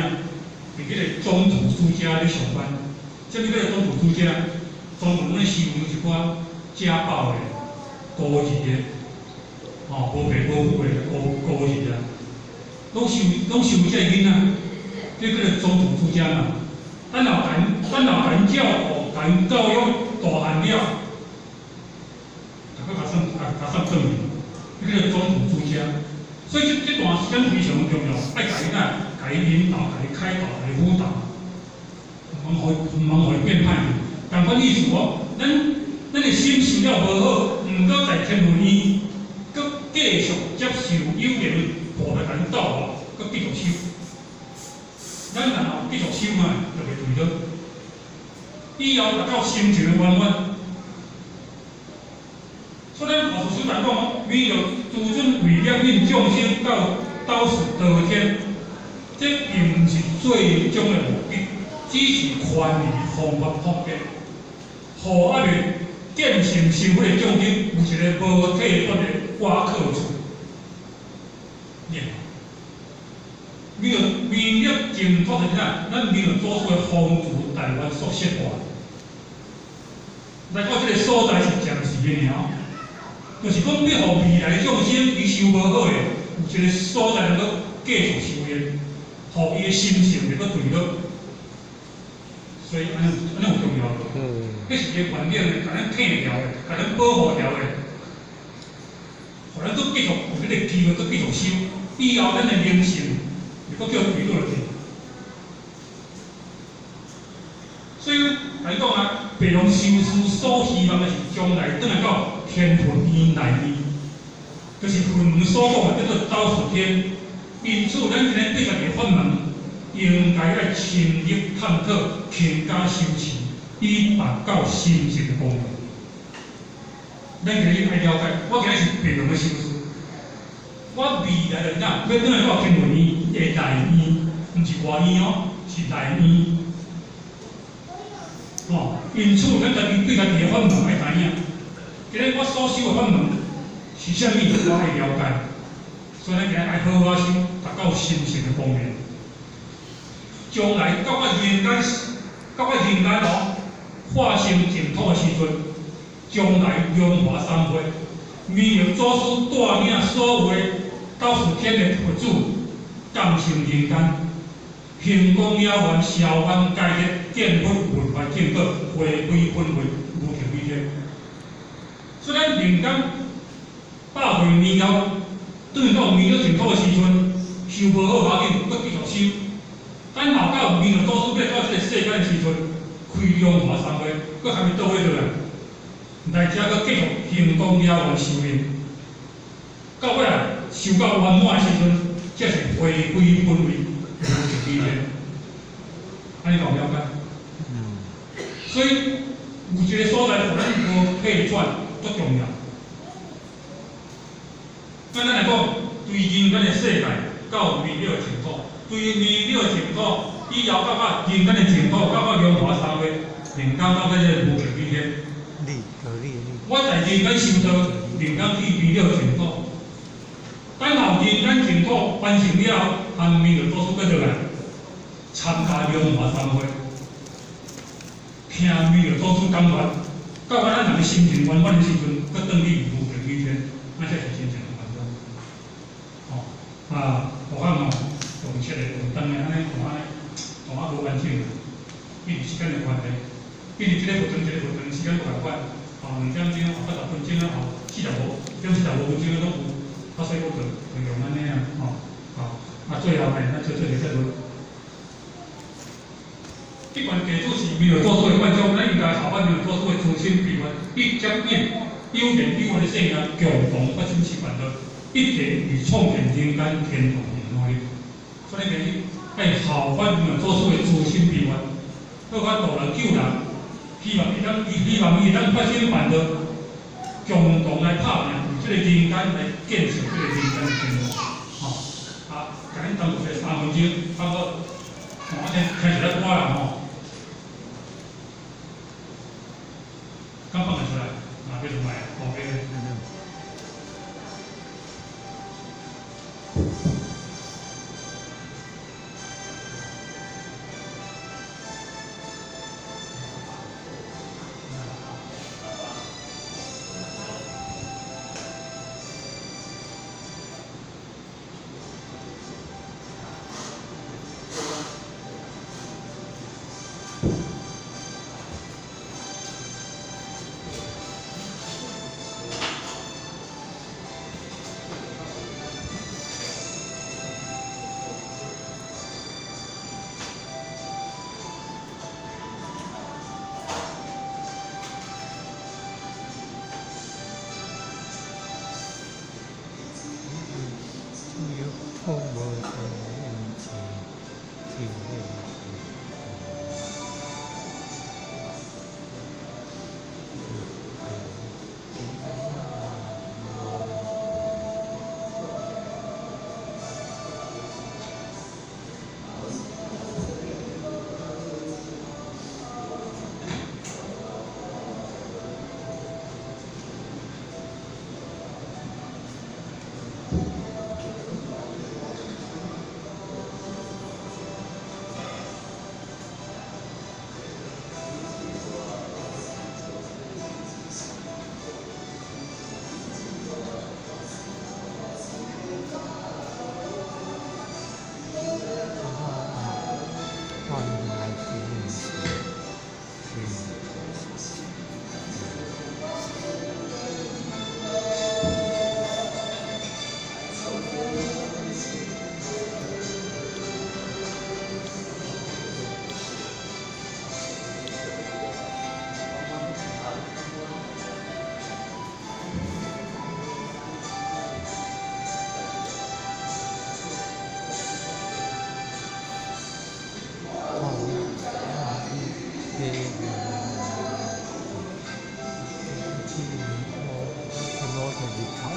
佇彼个中途之家咧上班。啥物叫做中途之家？專門攏咧收容一寡家暴的、孤兒的，吼，無爸無母的孤兒啊，攏收這个囡仔，這叫做中途之家嘛。咱若共𪜶照顧、共𪜶教育，大漢了，就閣共送轉去，這叫做中途之家。所以這段時間非常重要，愛共伊哪，共伊引導、共伊開導、共伊輔導，毋通予伊變歹去。仝款意思哦，咱的心修了無好，毋過在天佛院，閣繼續接受有緣菩薩共教化，閣繼續修。咱若繼續修嘛，就袂坠落。以後達到心情的圓滿。所以咱法師來講，彌勒諸尊為了引眾生到兜率陀天，這並毋是最終的目的，只是權宜方法方便，予猶未見性成佛的眾生有一个無退轉的倚靠處。念，彌彌彌勒淨土就是啥？咱彌勒祖師的風俗台灣所設化。來到這个所在是暫時的爾，就是講欲予未來眾生伊修無好的，有一个所在能夠繼續修煉，予伊的心性會閣對落。所以按呢按呢有重要無？彼是一个環境的，共咱疼牢的，共咱保護牢的，予咱閣繼續有這个機會閣繼續修，以後咱的靈性會閣叫對落去。所以來講啊，白龍修士所希望的是將來轉來到天佛院內面，就是佛門所講的叫做兜率天。因此，咱今日對家己的法門，應該愛深入探討、勤加修持，以達到心性的功能。咱今日愛了解，我今日是白龍的修士，我未來就是啥，欲轉來到天佛院的內院，毋是外院哦，是內院。哦，因此，咱家己對家己的法門愛知影。今日我所修的法門是啥物，我愛了解。所以，咱今日愛好好修，達到心性的光明。將來到我人間，到我人間哦，化成淨土的時陣，將來龍華三會，彌勒祖師帶領所有的兜率天的佛子，降生人間。行光了願，消冤解脫，見佛聞法證果，回歸本位，無窮無盡。所以咱人間100歲年後，轉到彌勒淨土的時陣，修無好無要緊，閣繼續修。等後到彌勒祖師欲到這个世間的時陣，開龍華三會，閣含伊倒位落來，來遮閣繼續行光了願修煉。到尾啊，修到圓滿的時陣，才是回歸本位。無窮無盡，按呢夠了解？所以有一个所在，予咱無退轉，足重要。簡單來講，對人間的世界到彌勒淨土，對彌勒淨土以後到到人間的淨土，到到龍華三會，人間到這個無窮無盡。我在人間修道，人間去彌勒淨土。等後人間淨土完成了後，含彌勒祖師閣落來參加龍華三會，聽彌勒祖師講法，到尾咱人的心情圓滿的時陣，閣轉去無窮無盡，那才是真正的圓滿。哦，啊，我看吼，用切的用長的按呢，看按呢，看啊無完整，因為時間的關係，因為這个活動，這个活動時間無仝款，哦，2點鐘，啊，10分鐘啊，吼，45分鐘攏有。啊，所以我就就用按呢啊，吼，好，啊，最後呢，咱做做一個結論。這款地主是彌勒祖師的願將，咱應該效法彌勒祖師的慈心悲願，以接引有緣有緣的聖人共同發生誓願道，一齊為創建人間天堂而努力。所以，講愛效法彌勒祖師的慈心悲願，閣較度人救人，希望伊當，希望伊當發生願道，共同來拍拚。這个人間來建設這个人間的天堂，吼啊！共恁耽誤一3分鐘，差不多，我先開始來歌啦吼，敢放會出來？啊，別出來，後邊。的日頭。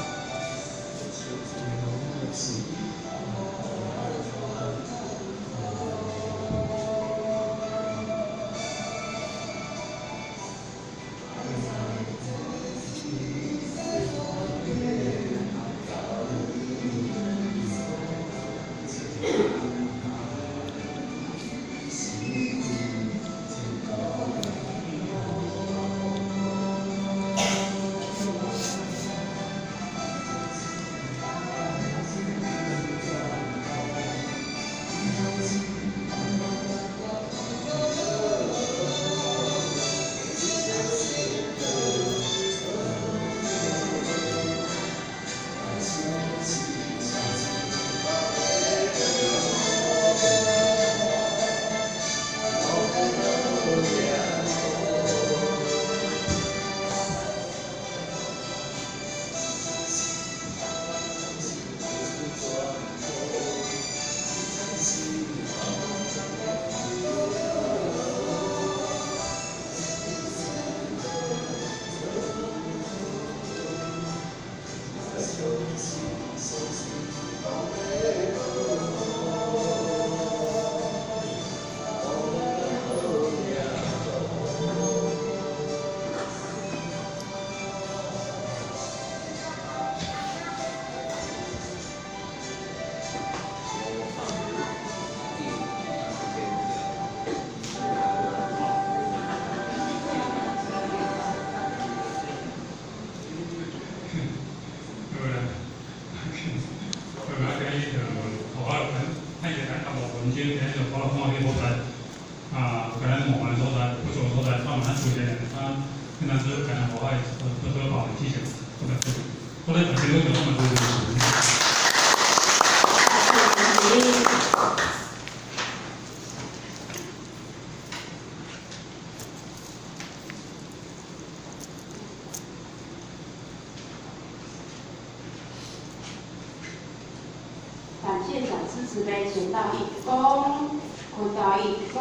感謝講師慈悲，前道一躬，後道一躬。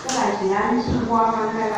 再來是咱聖歌講解。